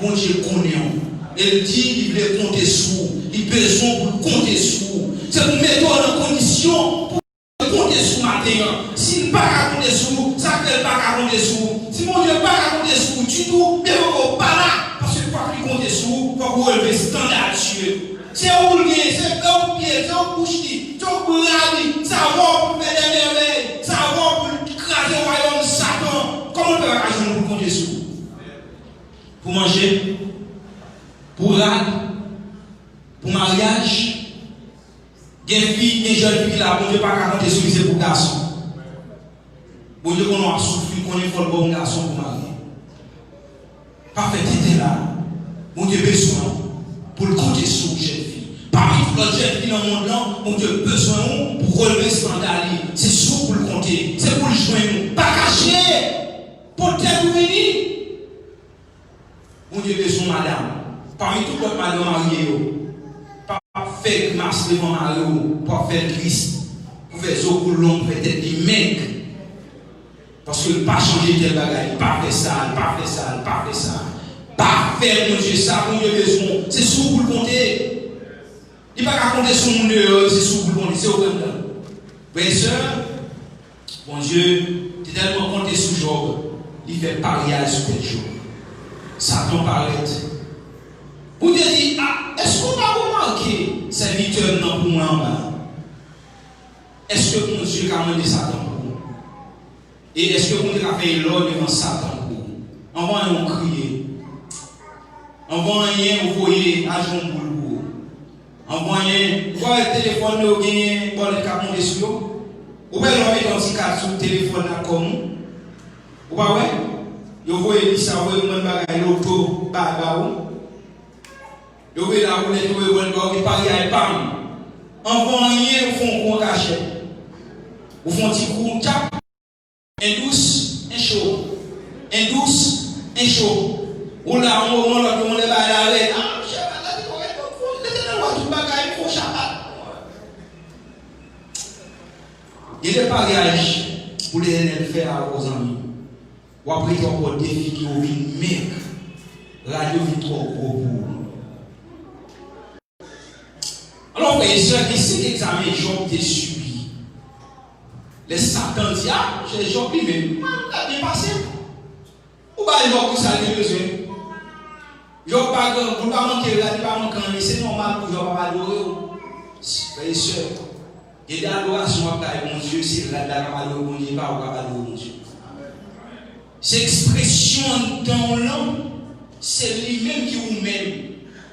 Bondye konnen w. E l di li vle konte sou ou. Li bezwen w pou l konte sou ou. Se pou mete w nan kondisyon pou l konte sou maten an. Si l pa ka konte sou ou, sa k fè l pa ka konte sou ou? Si Bondye pa ka konte sou ou ditou, byen poko pa la. Paske fòk li konte sou ou, fòk ou releve estanda Dye. Se ou l gen, se bouch li, se bouch li, se bra li, sa vwa w pou l fè dèmèvèy, sa vwa w pou l kraze wayòm Satan. Kòman l fè pa ka jwenn ou pou l konte sou ou? Pou manje, pou rad, pou maryaj, gen fi, gen jèn fi la, Bondye pa ka konte sou li, se pou gason. Bondye konnen w ap soufri, konnen fò l ba w yon gason pou marye. Pa fè tenten la. Bondye bezwen w pou l konte sou w, jèn fi. Pami tout lòt jèn fi nan mond lan, Bondye bezwen w pou releve estanda li. Se sou w pou l konte. Se pou l jwenn ou. Pa kache. Pote tèt ou vini. Bondye bezwen w, madanm. Pami tout lòt madanm marye yo, pa fè grimas devan mari w pou w ap fè l tris, pou fè zo koul long, pou fè tèt li mèg. Paske l pa chanje tèl bagay, li pa fè sa, li pa fè sa, li pa fè sa. Pa fè Bondye sa, Bondye bezwen w. Se sou ou pou l konte. Li pa ka konte sou moun deyò yo, se sou ou pou l konte, se ou k anndan. Frè e sè, Bondye te tèlman konte sou Jòb, li fè paryaj sou tèt Jòb. Satan parèt. Bondye di, a, èske w pa remake sèvitè m nan pou mwen anba? Èske Bondye ka mande Satan pou ou? E èske Bondye ka fè elò devan Satan pou ou? Anvan anyen, ou kriye. Anvan anyen, ou voye ajan yon boul pou ou. Anvan anyen, ou pa wè telefòn yo genyen bòlèt k ap monte sou yo? Ou wè lè w mete yon ti kat sou telefòn ak kòm ou? Ou pa wè? Yo voye li sa, voye yon bann bagay loto ba, ba ou. Yo voye lawoulèt, yo voye bòlèt ba ou, gen paryaj pa m. Anvan anyen, ou fè yon kou an kachèt. Ou fè yon ti kou, tchap. En dous, en cho. En dous, en cho. Ou la, yon moman, lòt moman, lè bagay la rèd. A, monchè, bagay la te konn rèd, bon, Letènèl wè tout bagay, fè w chapat. Gen de paryaj pou Letènèl fè avè w, zanmi. W ap rete w ap wè de figi w vin mèg, rad yo vin twò gwo pou ou. Alò, frè e sè, gen senk egzamen Jòb te sibi. Lè Satan di, a, monchè, Jòb li menm, pa byen pase. Ou bay Jòb tout sa l te bezwen. Jòb pa grangou, li pa manke rad, li pa manke anyen. Se nòmal pou Jòb ap adore w. Frè e sè, gen de adorasyon w ap bay Bondye, se rad la k ap adore Bondye, e pa ou k ap adore Bondye. Se ekspresyon anndan w lan, se li menm ki ou menm.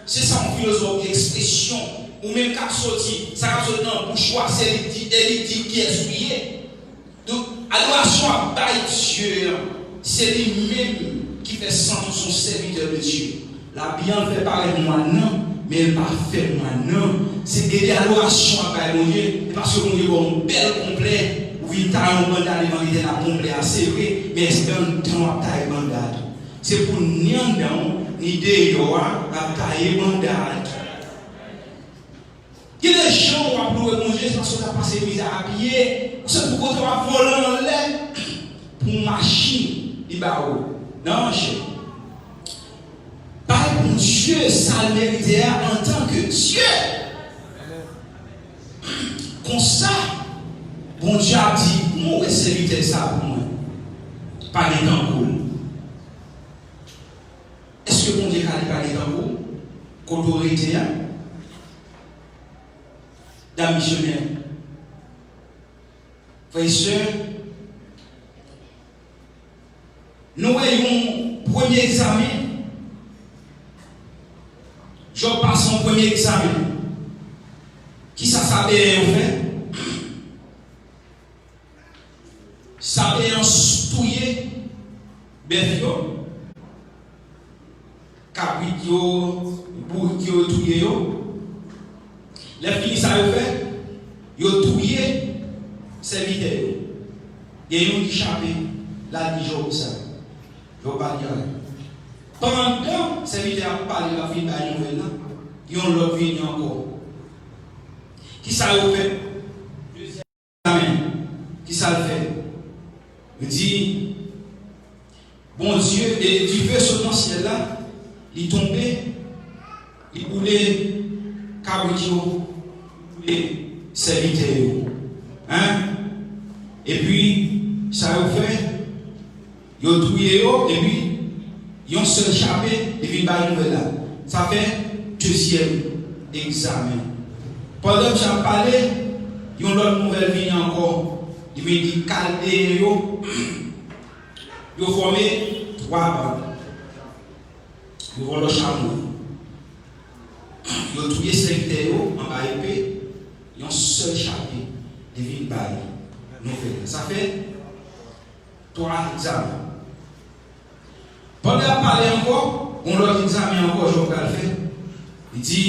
Se sa yon filozòf di, ekspresyon ou menm k ap soti, sa k ap soti nan bouch ou a, se li k di, e li k di kiyès ou ye. Donk, adorasyon w ap bay Dye an, se li menm ki fè santi w se yon sèvitè de Dye. Labi an fè parèt mwa nan, men l pa fè mwa nan. Se de adorasyon w ap bay Bondye, e paske Bondye ba w yon bèl konplè, ou vin taye yon banda devan Letènèl ak konplè a, se vre, men èske anndan w ap taye banda a tou? Se pou ni anndan w, ni deyò a ap taye banda a tou. Gen de jan w ap lwe Bondye, se paske w t ap pase mizè a pye, se pou kote w ap vole anlè pou yon machin li ba ou. Non, monchè. Bay Bondye sa l merite a antanke Dye. Konsa, Bondye ap di, mwen wè sèvitè sa pou mwen. Pa gen tankou l. Èske Bondye ka di pa gen tankou w? Kote w rete a? Dam misyonè. Frè e sè, nou wè yon premye egzamen. Jòb pase yon premye egzamen. Kisa sa bèyè yo fè? Sa te yon s- touye bèf yo, kabrit yo, bourik yo, touye yo. Lè fini sa yo fè, yo touye sèvitè yo. Gen youn ki chape, l al di Jòb sa. Jòb pa di anyen. Pandan sèvitè a ap pale, l ap fin bay nouvèl la, yon lòt vini ankò. Kisa yo fè? Amèn. Kisa l fè? Li di, Bondye, e dife sot nan syèl la, li tonbe, li boule kabrit yo, li boule sèvitè yo. Hein? Epi, sa yo fè, yo touye yo, epi yon sèl chape, li vin bay nouvèl la. Sa fè dezyèm egzamen. Pandan misye ap pale, yon lòt nouvèl vini ankò. Li vin di Kaldeyen yo, yo fòme twa bann. Yo vòlò chameau. Yo touye sèvitè yo anba epe, yon sèl chape, li vin bay nouvèl la. Sa fè twa egzamen. Pandan y ap pale ankò, yon lòt egzamen ankò Jòb pral fè. Li di,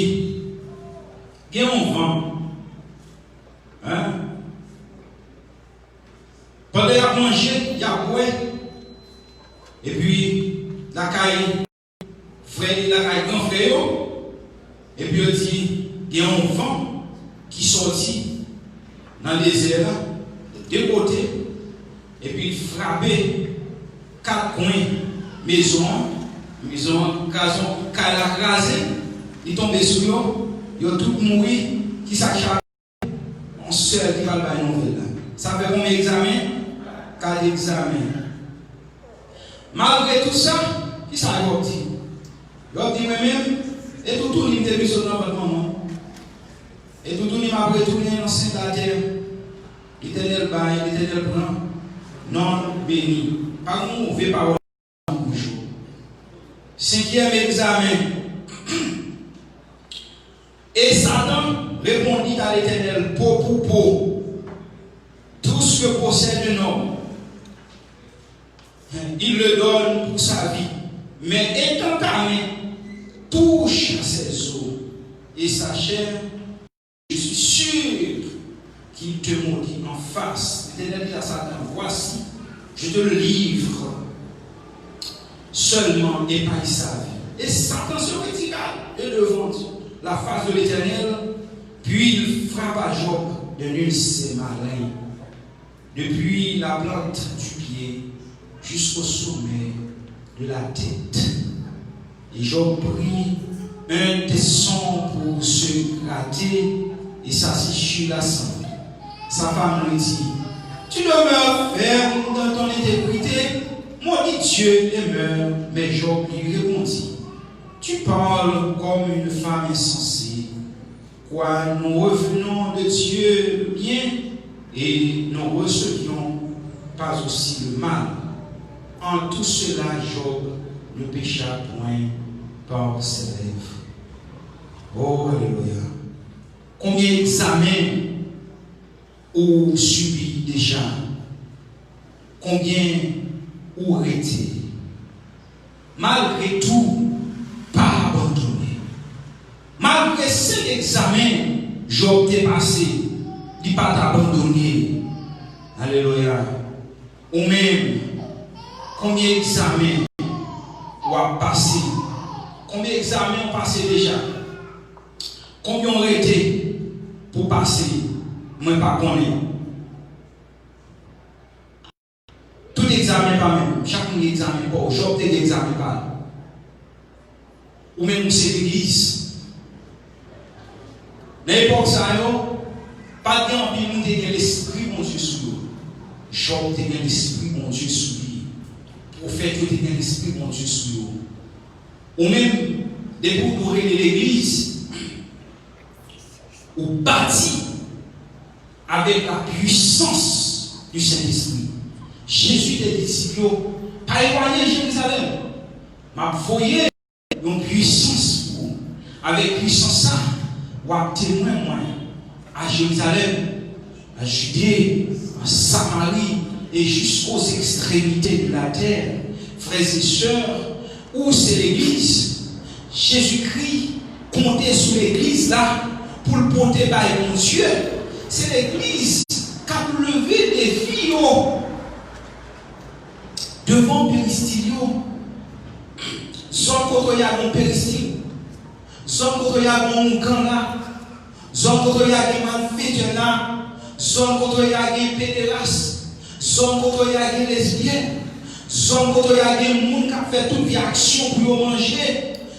gen yon van. Hein? Pandan y ap manje, y ap bwè, epi lakay frè li, lakay gran frè yo, epi yo di, gen yon van ki sòti nan dezè a, de kote, epi l frape kat kwen mezon an, mezon an kraze, kay la kraze, li tonbe sou yo, yo tout mouri, kisa k chape? Yon sèl ki pral bay nouvèl la. Sa fè konbyen egzamen? Kat egzamen. Malgre tout sa, kisa Jòb di? Jòb di, mwen menm, e toutouni m te vin sot nan vant manman m. E toutouni m ap retounen nan sen latè. Letènèl bay, Letènèl pran. Non l beni. Pa gen move pawòl. Senkyèm egzamen. Et Satan répondit à l'Éternel, peau pour peau, tout ce que possède un homme, il le donne pour sa vie. Mais étant ta main, touche à ses os et sa chair, je suis sûr qu'il te maudit en face. L'Éternel dit à Satan, voici, je te le livre seulement, épargne sa vie. Et Satan se retira de devant la face de l'Éternel, puis il frappa Job d'un ulcère malin. Depuis la plante du pied jusqu'au sommet de la tête. Et Job prit un tesson pour se gratter et s'assit sur la cendre. Sa femme lui dit, tu demeures ferme dans ton intégrité, maudis Dieu et meurs. Mais Job lui répondit, tu parles comme une femme insensée. Quoi, nous revenons de Dieu le bien et nous recevions pas aussi le mal. En tout cela, Job ne pécha point par ses lèvres. Oh, alléluia. Konbyen egzamen ou sibi deja? Konbyen ou rete? Malgre tou, pa abandone. Malgre senk egzamen Jòb te pase, li pa t abandone. Alelouya. Ou menm, konbyen egzamen w ap pase? Konbyen egzamen w pase deja? Konbyen w rete pou pase? Mwen pa konnen. Tout egzamen pa menm. Chak moun gen egzamen pa w. Jòb te gen egzamen pa l. Ou menm ou se legliz. Nan epòk sa yo, pa t gen anpil moun te gen Lespri Bondye sou yo. Jòb te gen Lespri Bondye sou li. Pwofèt yo te gen Lespri Bondye sou yo. Ou menm, depi w rele legliz, ou bati avec la puissance du Saint-Esprit. Jezi te di disip yo, pa elwanye Jerizalèm. M ap voye yon pwisans pou ou. Avèk pwisans sa, w ap temwen mwen a Jerizalèm, a Jide, an Samari, et jusqu'aux extrémités de la terre. Frères et sœurs, ou se legliz. Jezikri konte sou legliz la pou l pote bay Bondye. Se legliz k ap leve defi yo devan peristil yo. Zòn kote y a yon peristil. Zòn kote y a gen oungan la, zòn kote y a gen malfetè la, zòn kote y a gen pederas, zòn kote y a gen lesbyèn, zòn kote y a gen moun k ap fè tout vye aksyon pou yo manje.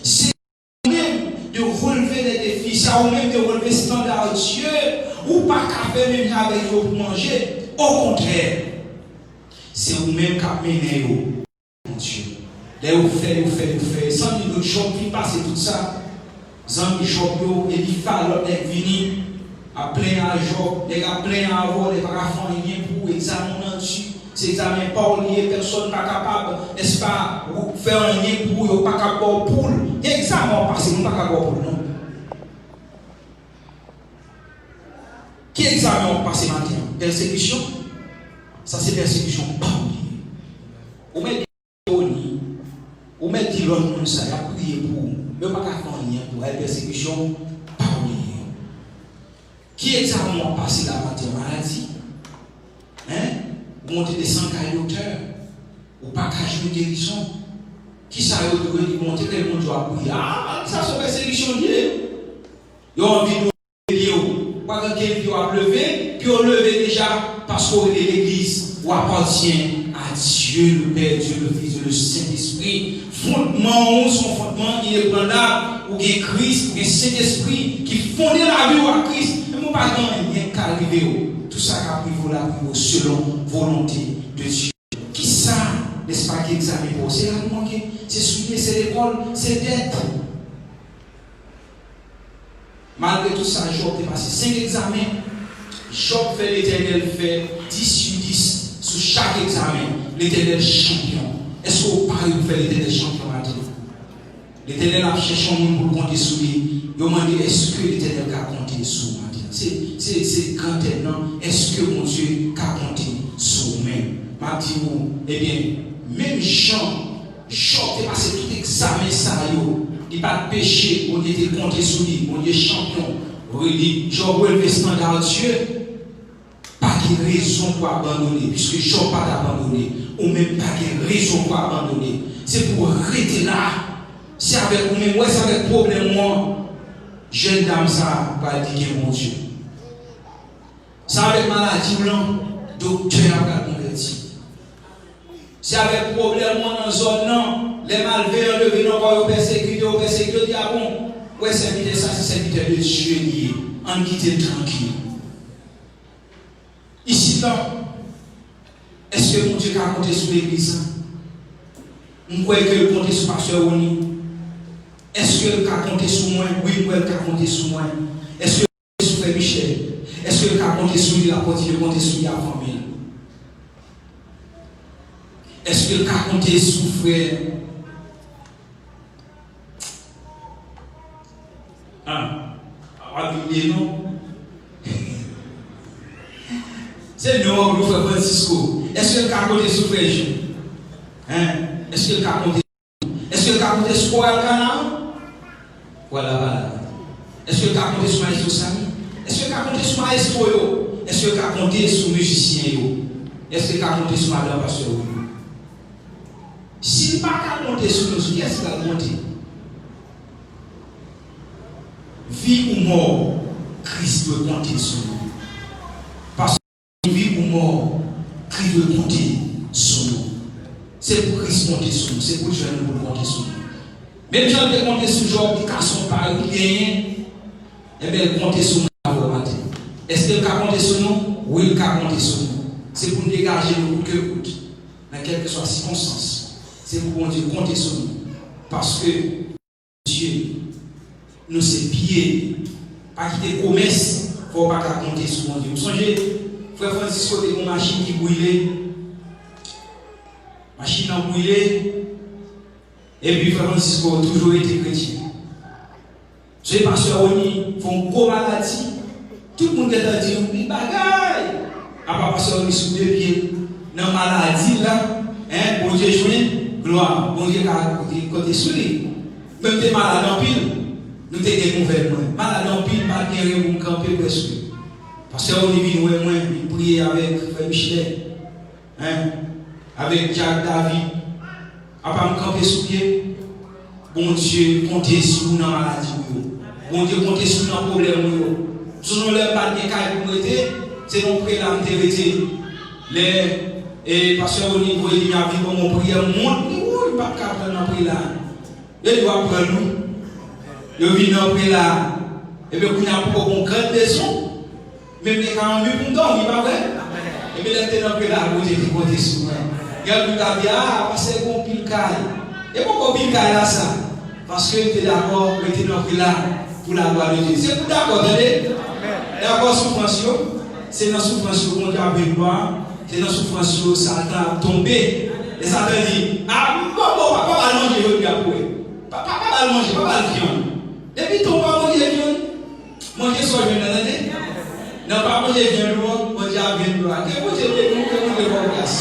Se a ou menm de releve les défis, se a ou menm de releve standard Dieu. Ou pa ka fè menm jan avèk yo pou manje. Okontrè, se ou menm k ap mennen yo. Bondye. Lè yo fè, yo fè, yo fè. San ni lòt Jòb fin pase tout sa. Zanmi Jòb yo, Elifa, lòt nèg vini, ap plenyen a Jòb. Nèg ap plenyen avè w, nèg pa ka fè anyen pou ou, egzamen w nan di. Se egzamen pa w li ye, pèsòn pa kapab, nèspa, ou fè anyen pou ou, yo pa ka ba w poul. Gen egzamen w ap pase, moun pa ka ba w poul, non. Ki egzamen w ap pase maten an? Pèsekisyon? Sa se pèsekisyon pa w li ye. Ou mèt di ironi, ou mèt di lòt moun sa, y ap priye pou ou, men yo pa ka fè anyen pou ou, e pèsekisyon pa w li ye. Ki egzamen w ap pase la maten an? Maladi? Hein? Ou monte desann kay doktè, ou pa ka jwenn gerizon. Kisa yo dwe di Bondye lè moun yo ap priye? Ah, sa se yon pèsekisyon li ye. Yo anvi nou leve pye w. Ou pa gen pye w ap leve, pye w leve deja, paske w rele legliz. Ou apatyen a Dye le Pè, Dye le Fis, Dye le Sentespri. Fondman ou se yon fondman inebranlab. Ou gen Kris, ou gen Sentespri ki fonde lavi w ak Kris. Menm ou pa gen anyen k ka rive w. Tout sa k ap rive w la, rive w selon volonte de Dye. Kisa, nèspa, ki egzamen pou w? Se la nou manke, se soulye, se lekòl, se dèt. Malgre tout sa, Jòb te pase senk egzamen. Jòb fè Letènèl fè dis sou dis sou chak egzamen. Letènèl chanpyon. Èske w pare pou fè Letènèl chanpyon maten? Letènèl ap chèche yon moun pou l konte sou li. Yo mande, èske Letènèl ka konte sou ou maten? Se, se, se gran tèm nan, èske Bondye ka konte sou ou menm? M ap di ou, ebyen, menm jan Jòb te pase tout egzamen sa yo, li pa t peche, Bondye te konte sou li, Bondye chanpyon, li, Jòb releve estanda Dye. Pa gen rezon pou abandone, piske Jòb pa t abandone. Ou menm pa gen rezon pou abandone. Se pou w rete la. Se avèk ou menm, wè, se avèk pwoblèm ou an. Jèn dam sa a pral di gen Bondye. Se avèk maladi w lan, doktè a pral konvèti. Se avèk pwoblèm ou an nan zòn nan, lè malveyan leve nan kò yo pèsekite w, pèsekite w, di, a bon, wè sèvitè sa, se sèvitè de Dye li ye. Ann kite l trankil. Isit la, èske Bondye ka konte sou legliz la? M kwè ke l konte sou pastè Rony. Èske l ka konte sou mwen? Wi, m kwè l ka konte sou mwen. Èske l ka konte sou frè Michel? Èske l ka konte sou li? L ap kontinye konte sou li ak fanmi l. Èske l ka konte sou frè Ah, w ap bliye non. Se non an pou frè Francisco. Èske l ka konte sou frè Jean? Hein? Èske l ka konte? Èske l ka konte sou koral Kanaan? Vwala, vwala. Èske l ka konte sou maestro Samy? Èske l ka konte sou maestro yo? Èske l ka konte sou mizisyen yo? Èske l ka konte sou madanm pastè yo? Si l pa ka konte sou nou, sou kiyès l pral konte? Vi ou mò, Kris dwe konte sou nou. Paske vi ou mò, Kris dwe konte sou nou. Se pou Kris konte sou nou, se pou l jwenn nou pou l konte sou nou. Menm jan l te konte sou Jòb, li ka son pari, li genyen, enben, l konte sou mwen avè w maten. Èske l ka konte sou nou? Wi, l ka konte sou nou. Se pou n degaje nou kout ke kout. Nan kèlkeswa sikonstans, se pou Bondye konte sou nou. Paske Bondye, nou se pye li. Pa kite pwomès fè w pa ka konte sou Bondye. M sonje, frè Francisco te gen yon machin ki brile. Machin nan brile. Epi frè Francisco toujou rete kretyen. Se pastè Rony fè yon gwo maladi. Tout moun gentan di, wi, bagay! Apa pastè Rony sou de pye l. Nan maladi la, en, Bondye jwenn glwa. Bondye ka konte, konte sou li. Men m te malad anpil, nou te gen nouvèl mwen. Malad anpil, pa t gen ren pou m kanpe prèske. Pastè Rony vin wè mwen, li priye avèk frè Michelet, en, avèk Jack David. Apa m kanpe sou pye? Bondye konte sou w nan maladi w yo. Bondye konte sou w nan pwoblèm ou yo. Sou yon lè m pa t gen kay pou m rete, se nan prela m te rete. Lè, e, pastè Rony voye li a vin ban mwen priyè, m wont, li, wou, li pa t ka pran nan prela. Yo di w ap pran l wi. Yo vin nan prela. Ebyen, kounye a poko gon krèt bezwen. Men m te ka anvi pou m dòmi, pa vre? Epi lè m te nan prela, Bondye te konte sou mwen. Gen moun ta di, a, pastè gon pil kay. E poko pil kay la sa. Paske m te dakò rete nan prela pou laglwa de Dye. Se pou dakò, tande? Dakò soufrans yo. Se nan soufrans yo Bondye ap jwenn glwa. Se nan soufrans yo Satan ap tonbe. E Satan di, a, bon, bon, pa, pa ba l manje jodi a pou wè. Pa, pa, pa ba l manje, pa ba l vyann. Depi tan w pa manje vyann, manje sa w jwenn nan, tande? Nan pa manje vyann ou an, Bondye ap jwenn glwa. Ke Bondye beni w, ke Bondye ba w gras.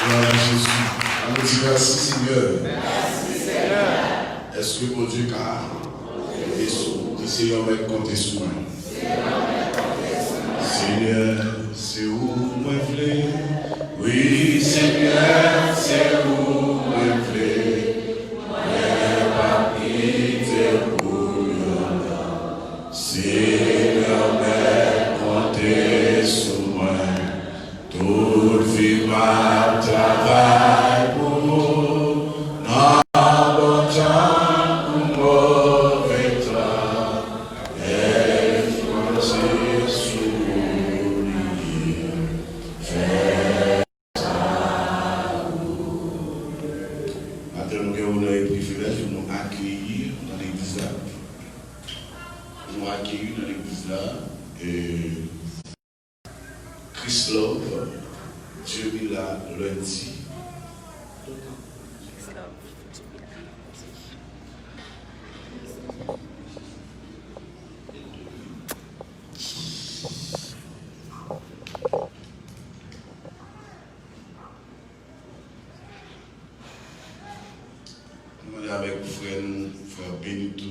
Glwa a Jezi. Ann di mèsi, Senyè. Èske Bondye ka konte sou ou? Di, Senyè, mèt konte sou mwen. Senyè, se ou mwen vle. Wi, Senyè, se ou mwen vle. Mwen p ap kite w pou yon lòt. Senyè, mèt konte sou mwen. Tout vi m ap travay pou ou, nan bon tan kou move tan, èd mwen se sou ou li ye, fè sa ou. Maten, nou gen onè e privilèj pou nou akeyi nan legliz la. Pou nou akeyi nan legliz la, e, Chrislove, Dieumilat Lundi. Nou mande avèk frè nou, frè Benito,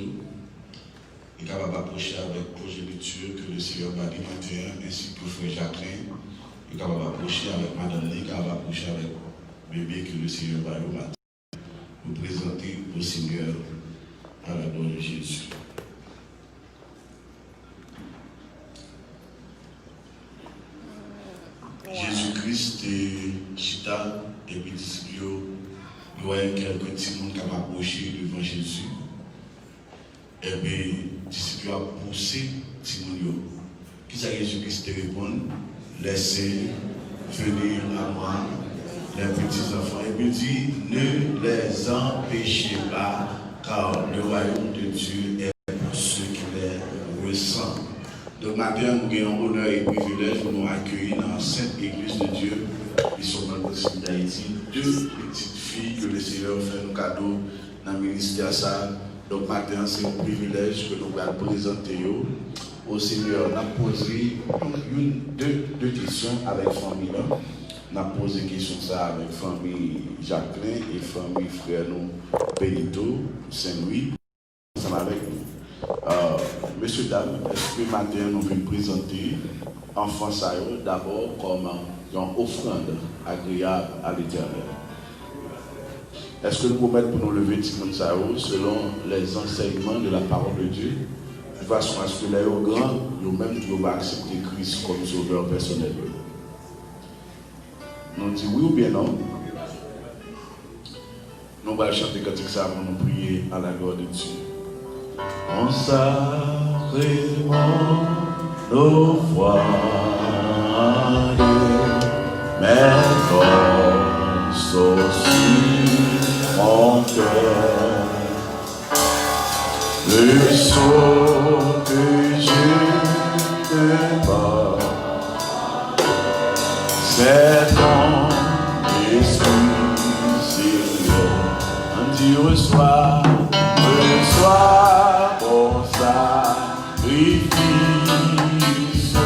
li kapab apwoche avèk pwojeniti ke le Senyè ba li maten an, ensi ke frè Jacquelin, li kapab apwoche avèk madanm li, li kapab apwoche avèk bebe ke le Senyè ba yo maten an. Nou prezante au Seigneur, à la gloire de Jésus. Jezi Kris te chita, epi disip yo, yo wè kèlke timoun k ap apwoche devan Jezi. Epi, disip yo ap pouse timoun yo. Kisa Jezi Kris te reponn? Laissez venir à moi les petits enfants. Epi l di, ne les empêchez pas, car le royaume de Dieu est pour ceux qui les ressentent. Donk, maten an, nou gen yon onè e privilèj pou nou akeyi nan Sent Egliz de Dye, Misyon Pantekotis Dayiti, de pitit fi ke Lesenyè fè nou kado nan ministè sa a. Donk, maten an, se yon privilèj ke nou pral prezante yo o Senyè. N ap poze yon, youn, de, de kesyon avèk fanmi an. N ap poze kesyon sa a avèk fanmi Jacquelin e fanmi frè nou Benito, Sen Lwi. Ansanm avèk nou. Euh, mesye dam, èske maten an nou vin prezante anfan sa yo dabò kòm yon ofrann agreyab a Letènèl? Èske nou pwomèt pou nou leve timoun sa yo selon les enseignements de la parole de Dieu, de façon à ce que lè yo gran, yo menm tou yo va aksepte Kris kòm sovè pèsonèl yo? Nou di wi oubyen non? Nou pral chante kantik sa a pou nou priye à la gloire de Dieu. Consacrez-moi nos foyers, mes forces aussi mon cœur. Le sceau que je te porte, c'est ton esprit, Seigneur. Ann di, reçois, reçois mon sacrifice.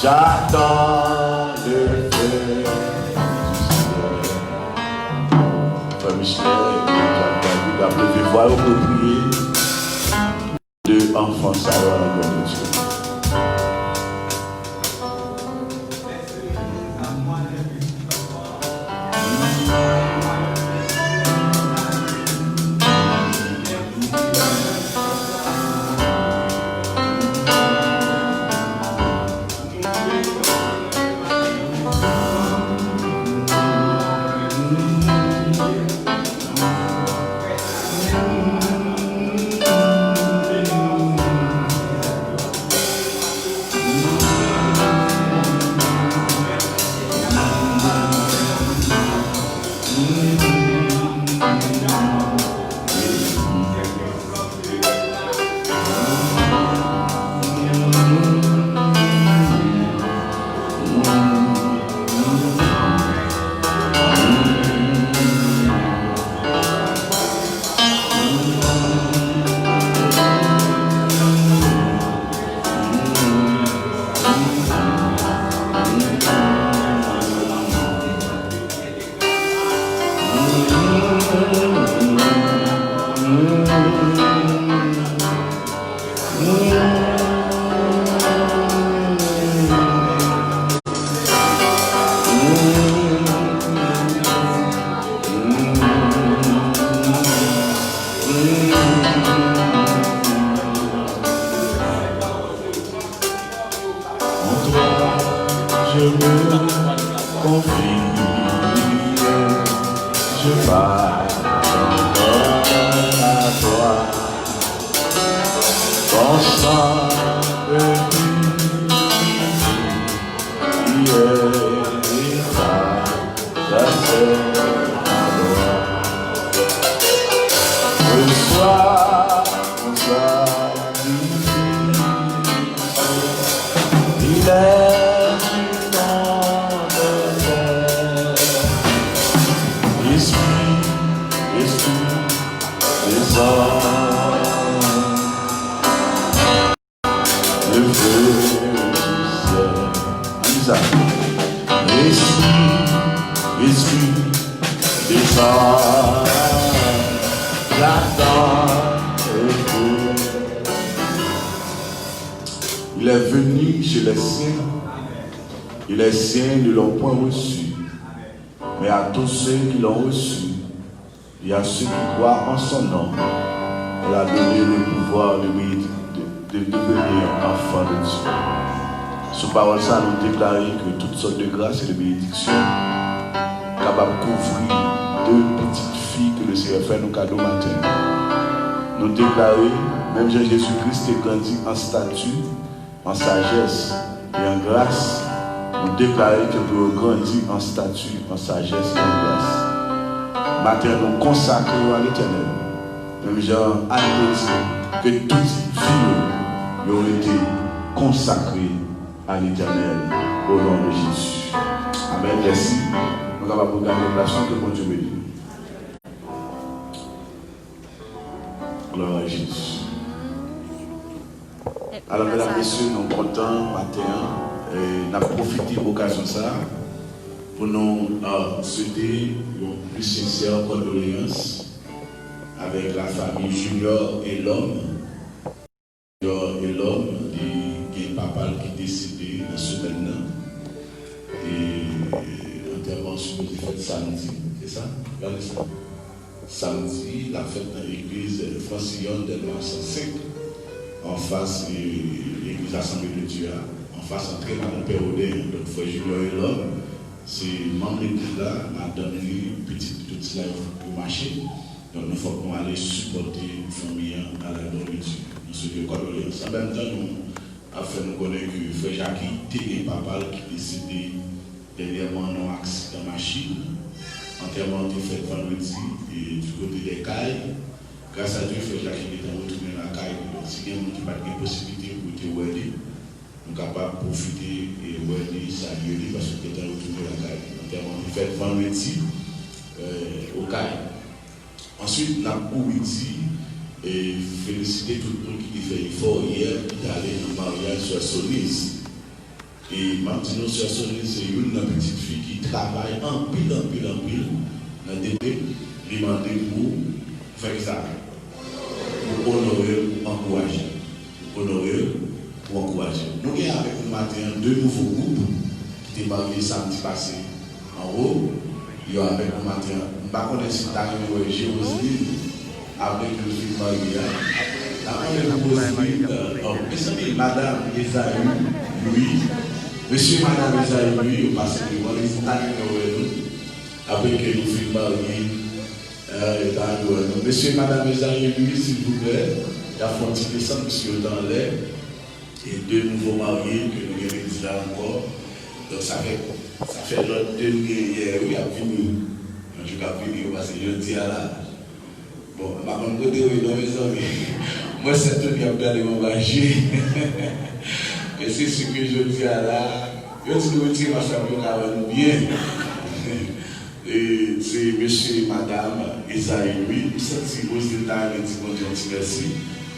J'attends le feu du ciel. Frè Michelet epi Jacques David ap leve vwa yo pou yo priye. De anfan sa yo a la glwa de Dye. En toi, je me confie, je m'abandonne à toi. Ton sang me purifie, il est efface. Reçois mon sacrifice, il est du don de Dieu. Esprit, Esprit, descends. Le feu du ciel. Ann di sa. Esprit, Esprit, descends. J'attends le feu. Il est venu chez les siens, et les siens ne l'ont point reçu. Mais à tous ceux qui l'ont reçu, et à ceux qui croient en son nom, il a donné le pouvoir de, de, de devenir enfants de Dieu. Sou pawòl sa, nou deklare ke tout sòt de gras e de benediksyon kapab kouvri de pitit fi ke Leseyè fè nou kado maten. Nou deklare, menm jan Jezi Kris te grandi an stati, an sajès e an gras, nou deklare ke pou yo grandi an stati, an sajès e an gras. Maten an, nou konsakre yo a Letènèl. Menm jan Ann te di, ke tout vi yo, yo rete konsakre a Letènèl, o non de Jezi. Amèn. Mèsi. Nou kapab regade plas nou, ke Bondye beni nou. Glwa a Jezi. Alò, medam, mesye, nou kontan maten an. E n ap pwofite okazyon sa a pou nou, euh, swete yon pli sensè kondoleyans avèk la famille Junior Elom. Junior Elom, li gen papa l ki desede nan semèn nan. E antèman sipoze fèt samdi, se sa? Gade sa. Samdi, l ap fèt nan legliz Francillon Delmas san senk, anfas, e, legliz Assemblée de Dieu a, anfas antre lakou Pè Oden an. Donk, frè Junior Elom, se manm legliz la, madanm li, pitit li, tout sila yo, yo mache. Donk, nou fòk nou ale sipòte fanmi an a la gloire de Dieu. Nou swete kondoleyans. An menm tan, nou ap fè nou konnen ke frè Jackie te gen papa l ki desede dènyèman nan yon aksidan machin. Antèman an te fèt vandredi, e, di kote dè Kay. Gras a Dye, frè Jackie gentan retounen lakay li. Donk, si gen moun ki pa t gen posiblite pou te wè li, nou kapab pwofite e wè li, salye li, paske l gentan retounen lakay li. Antèman an te fèt vandredi, e, Okay. Answit, n ap kouri di e felisite tout moun ki te fè efò yè, ki t ale nan maryaj Sè Sonise. E m ap di nou, Sè Sony se youn nan pitit fi ki travay anpil, anpil, anpil nan D P. Li mande pou fè kisa? Pou onore l, pou ankouraje l. Pou onore l, pou ankouraje l. Nou gen avèk nou maten an de nouvo gwoup ki te marye samdi pase anwo. Yo avèk nou maten an. M pa konnen si n ta renmen wè je Roseline apre ke l fin marye a. N ap mande pou Roseline, oh, mezanmi, madanm Esaü Louis, mesye madanm Esaü Louis, yo pase devan, yo ta renmen wè nou apre ke nou fin marye. Euh, yo ta renmen wè nou. Mesye madanm Esaü Louis, silvouplè, y ap fè yon ti desann, piske yo t anlè. E de nouvo marye ke nou gen legliz la ankò. Donk, sa fè, sa fè lòt de nou gen yè, wi, y ap vini. Yon jou k ap vini, yo pase jodi a la. Bon, m pa konn kote w ye non, mezanmi. Mwen, sèt moun k ap gade m anba je. Men se si ke jodi a la, yo di nou retire mask la pou yo ka wè nou byen. E se mesye e madanm Esaü Louis. M santi Roseline ta renmen di Bondye yon ti mèsi.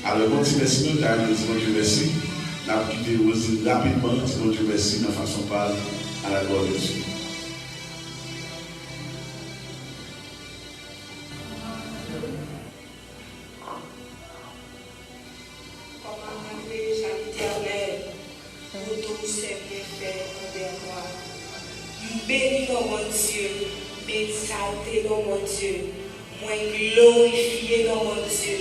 Alò, yon ti mèsi, nou ta renmen di Bondye mèsi. N ap kite Roseline rapidman di Bondye mèsi nan fason pa l. À la gloire de Dieu. Kòman admiré à l'Éternel pour tous ses bienfaits envers moi. M beni non Bondye, m egzalte non Bondye, mwen glorifye non Bondye,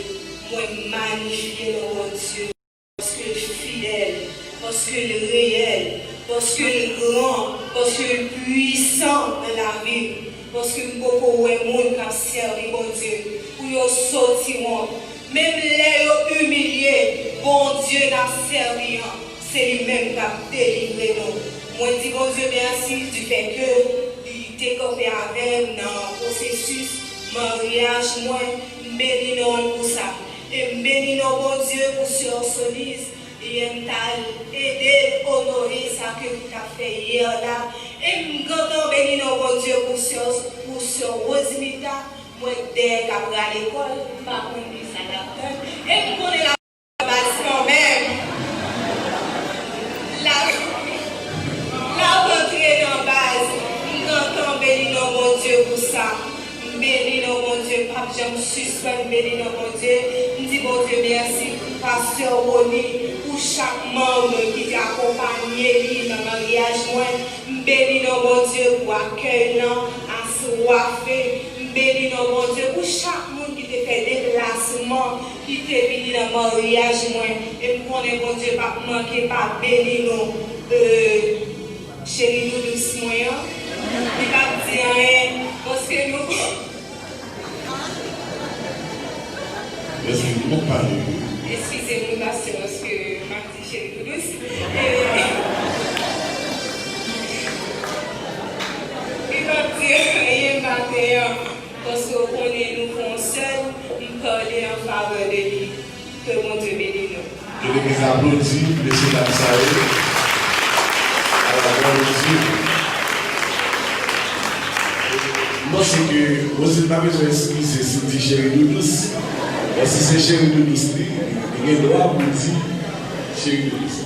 mwen manifye non Bondye. Paske l fidèl, paske l reyèl, paske l gran, paske l pwisan nan lavi m, paske m poko wè moun k ap sèvi Bondye pou yo soti wont. Menm lè yo imilye, Bondye n ap sèvi an, se li menm k ap delivre nou. Mwen di Bondye mèsi du fait que li te kanpe avè m nan pwosesis maryaj mwen. M beni non l pou sa. E m beni non Bondye pou sè Sonise. Yè m t al ede l onore sa ke li t ap fè yè la. E m gentan beni non Bondye pou sè, pou sè Rosimita. Mwen dèyè k ap rale kò l, m pa konn kisa l ap tann. E m konnen l ap baz kanmenm. L ap, l ap antre nan baz. M gentan beni non Bondye pou sa. M beni non Bondye, m p ap janm sispann beni non Bondye. M di Bondye mèsi pou pastè Rony, pou chak manm ki te akonpanye li nan maryaj mwen. M beni non Bondye pou akèy lan, aswafe. M beni non Bondye pou chak moun ki te fè deplasman, ki te vini nan maryaj mwen. E m konnen Bondye p ap manke pa beni nou. Euh, Cheri doudous mwen an, li p ap di anyen, paske nou... Mèsi, m ap pale. Eskize m, wi, pastè, paske m ap di cheri doudous. E, li p ap di anyen maten an, paske w konnen nou fè yon sèl, m pale an favè de li. Ke Bondye beni nou. Ke legliz la aplodi mesye dam sa yo. A la glwa de Dye. M panse ke Roseline pa bezwen eskize si l di cheri doudous. Bon, si se cheri doudous li, li gen dwa pou l di cheri doudous.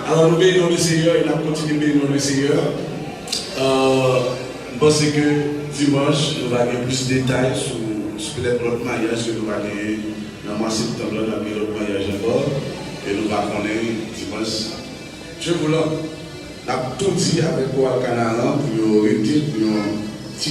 Alò, nou beni non Lesenyè e n ap kontinye beni non Lesenyè. Euh, m panse ke dimanch, nou va gen plis detay sou, sou petèt lòt maryaj ke nou va genyen. Nan mwa septanm lan, n ap gen lòt maryaj ankò, e nou va konnen dimanch, Dye voulan. N ap tou di avèk koral Kanaran pou yo rete pou yon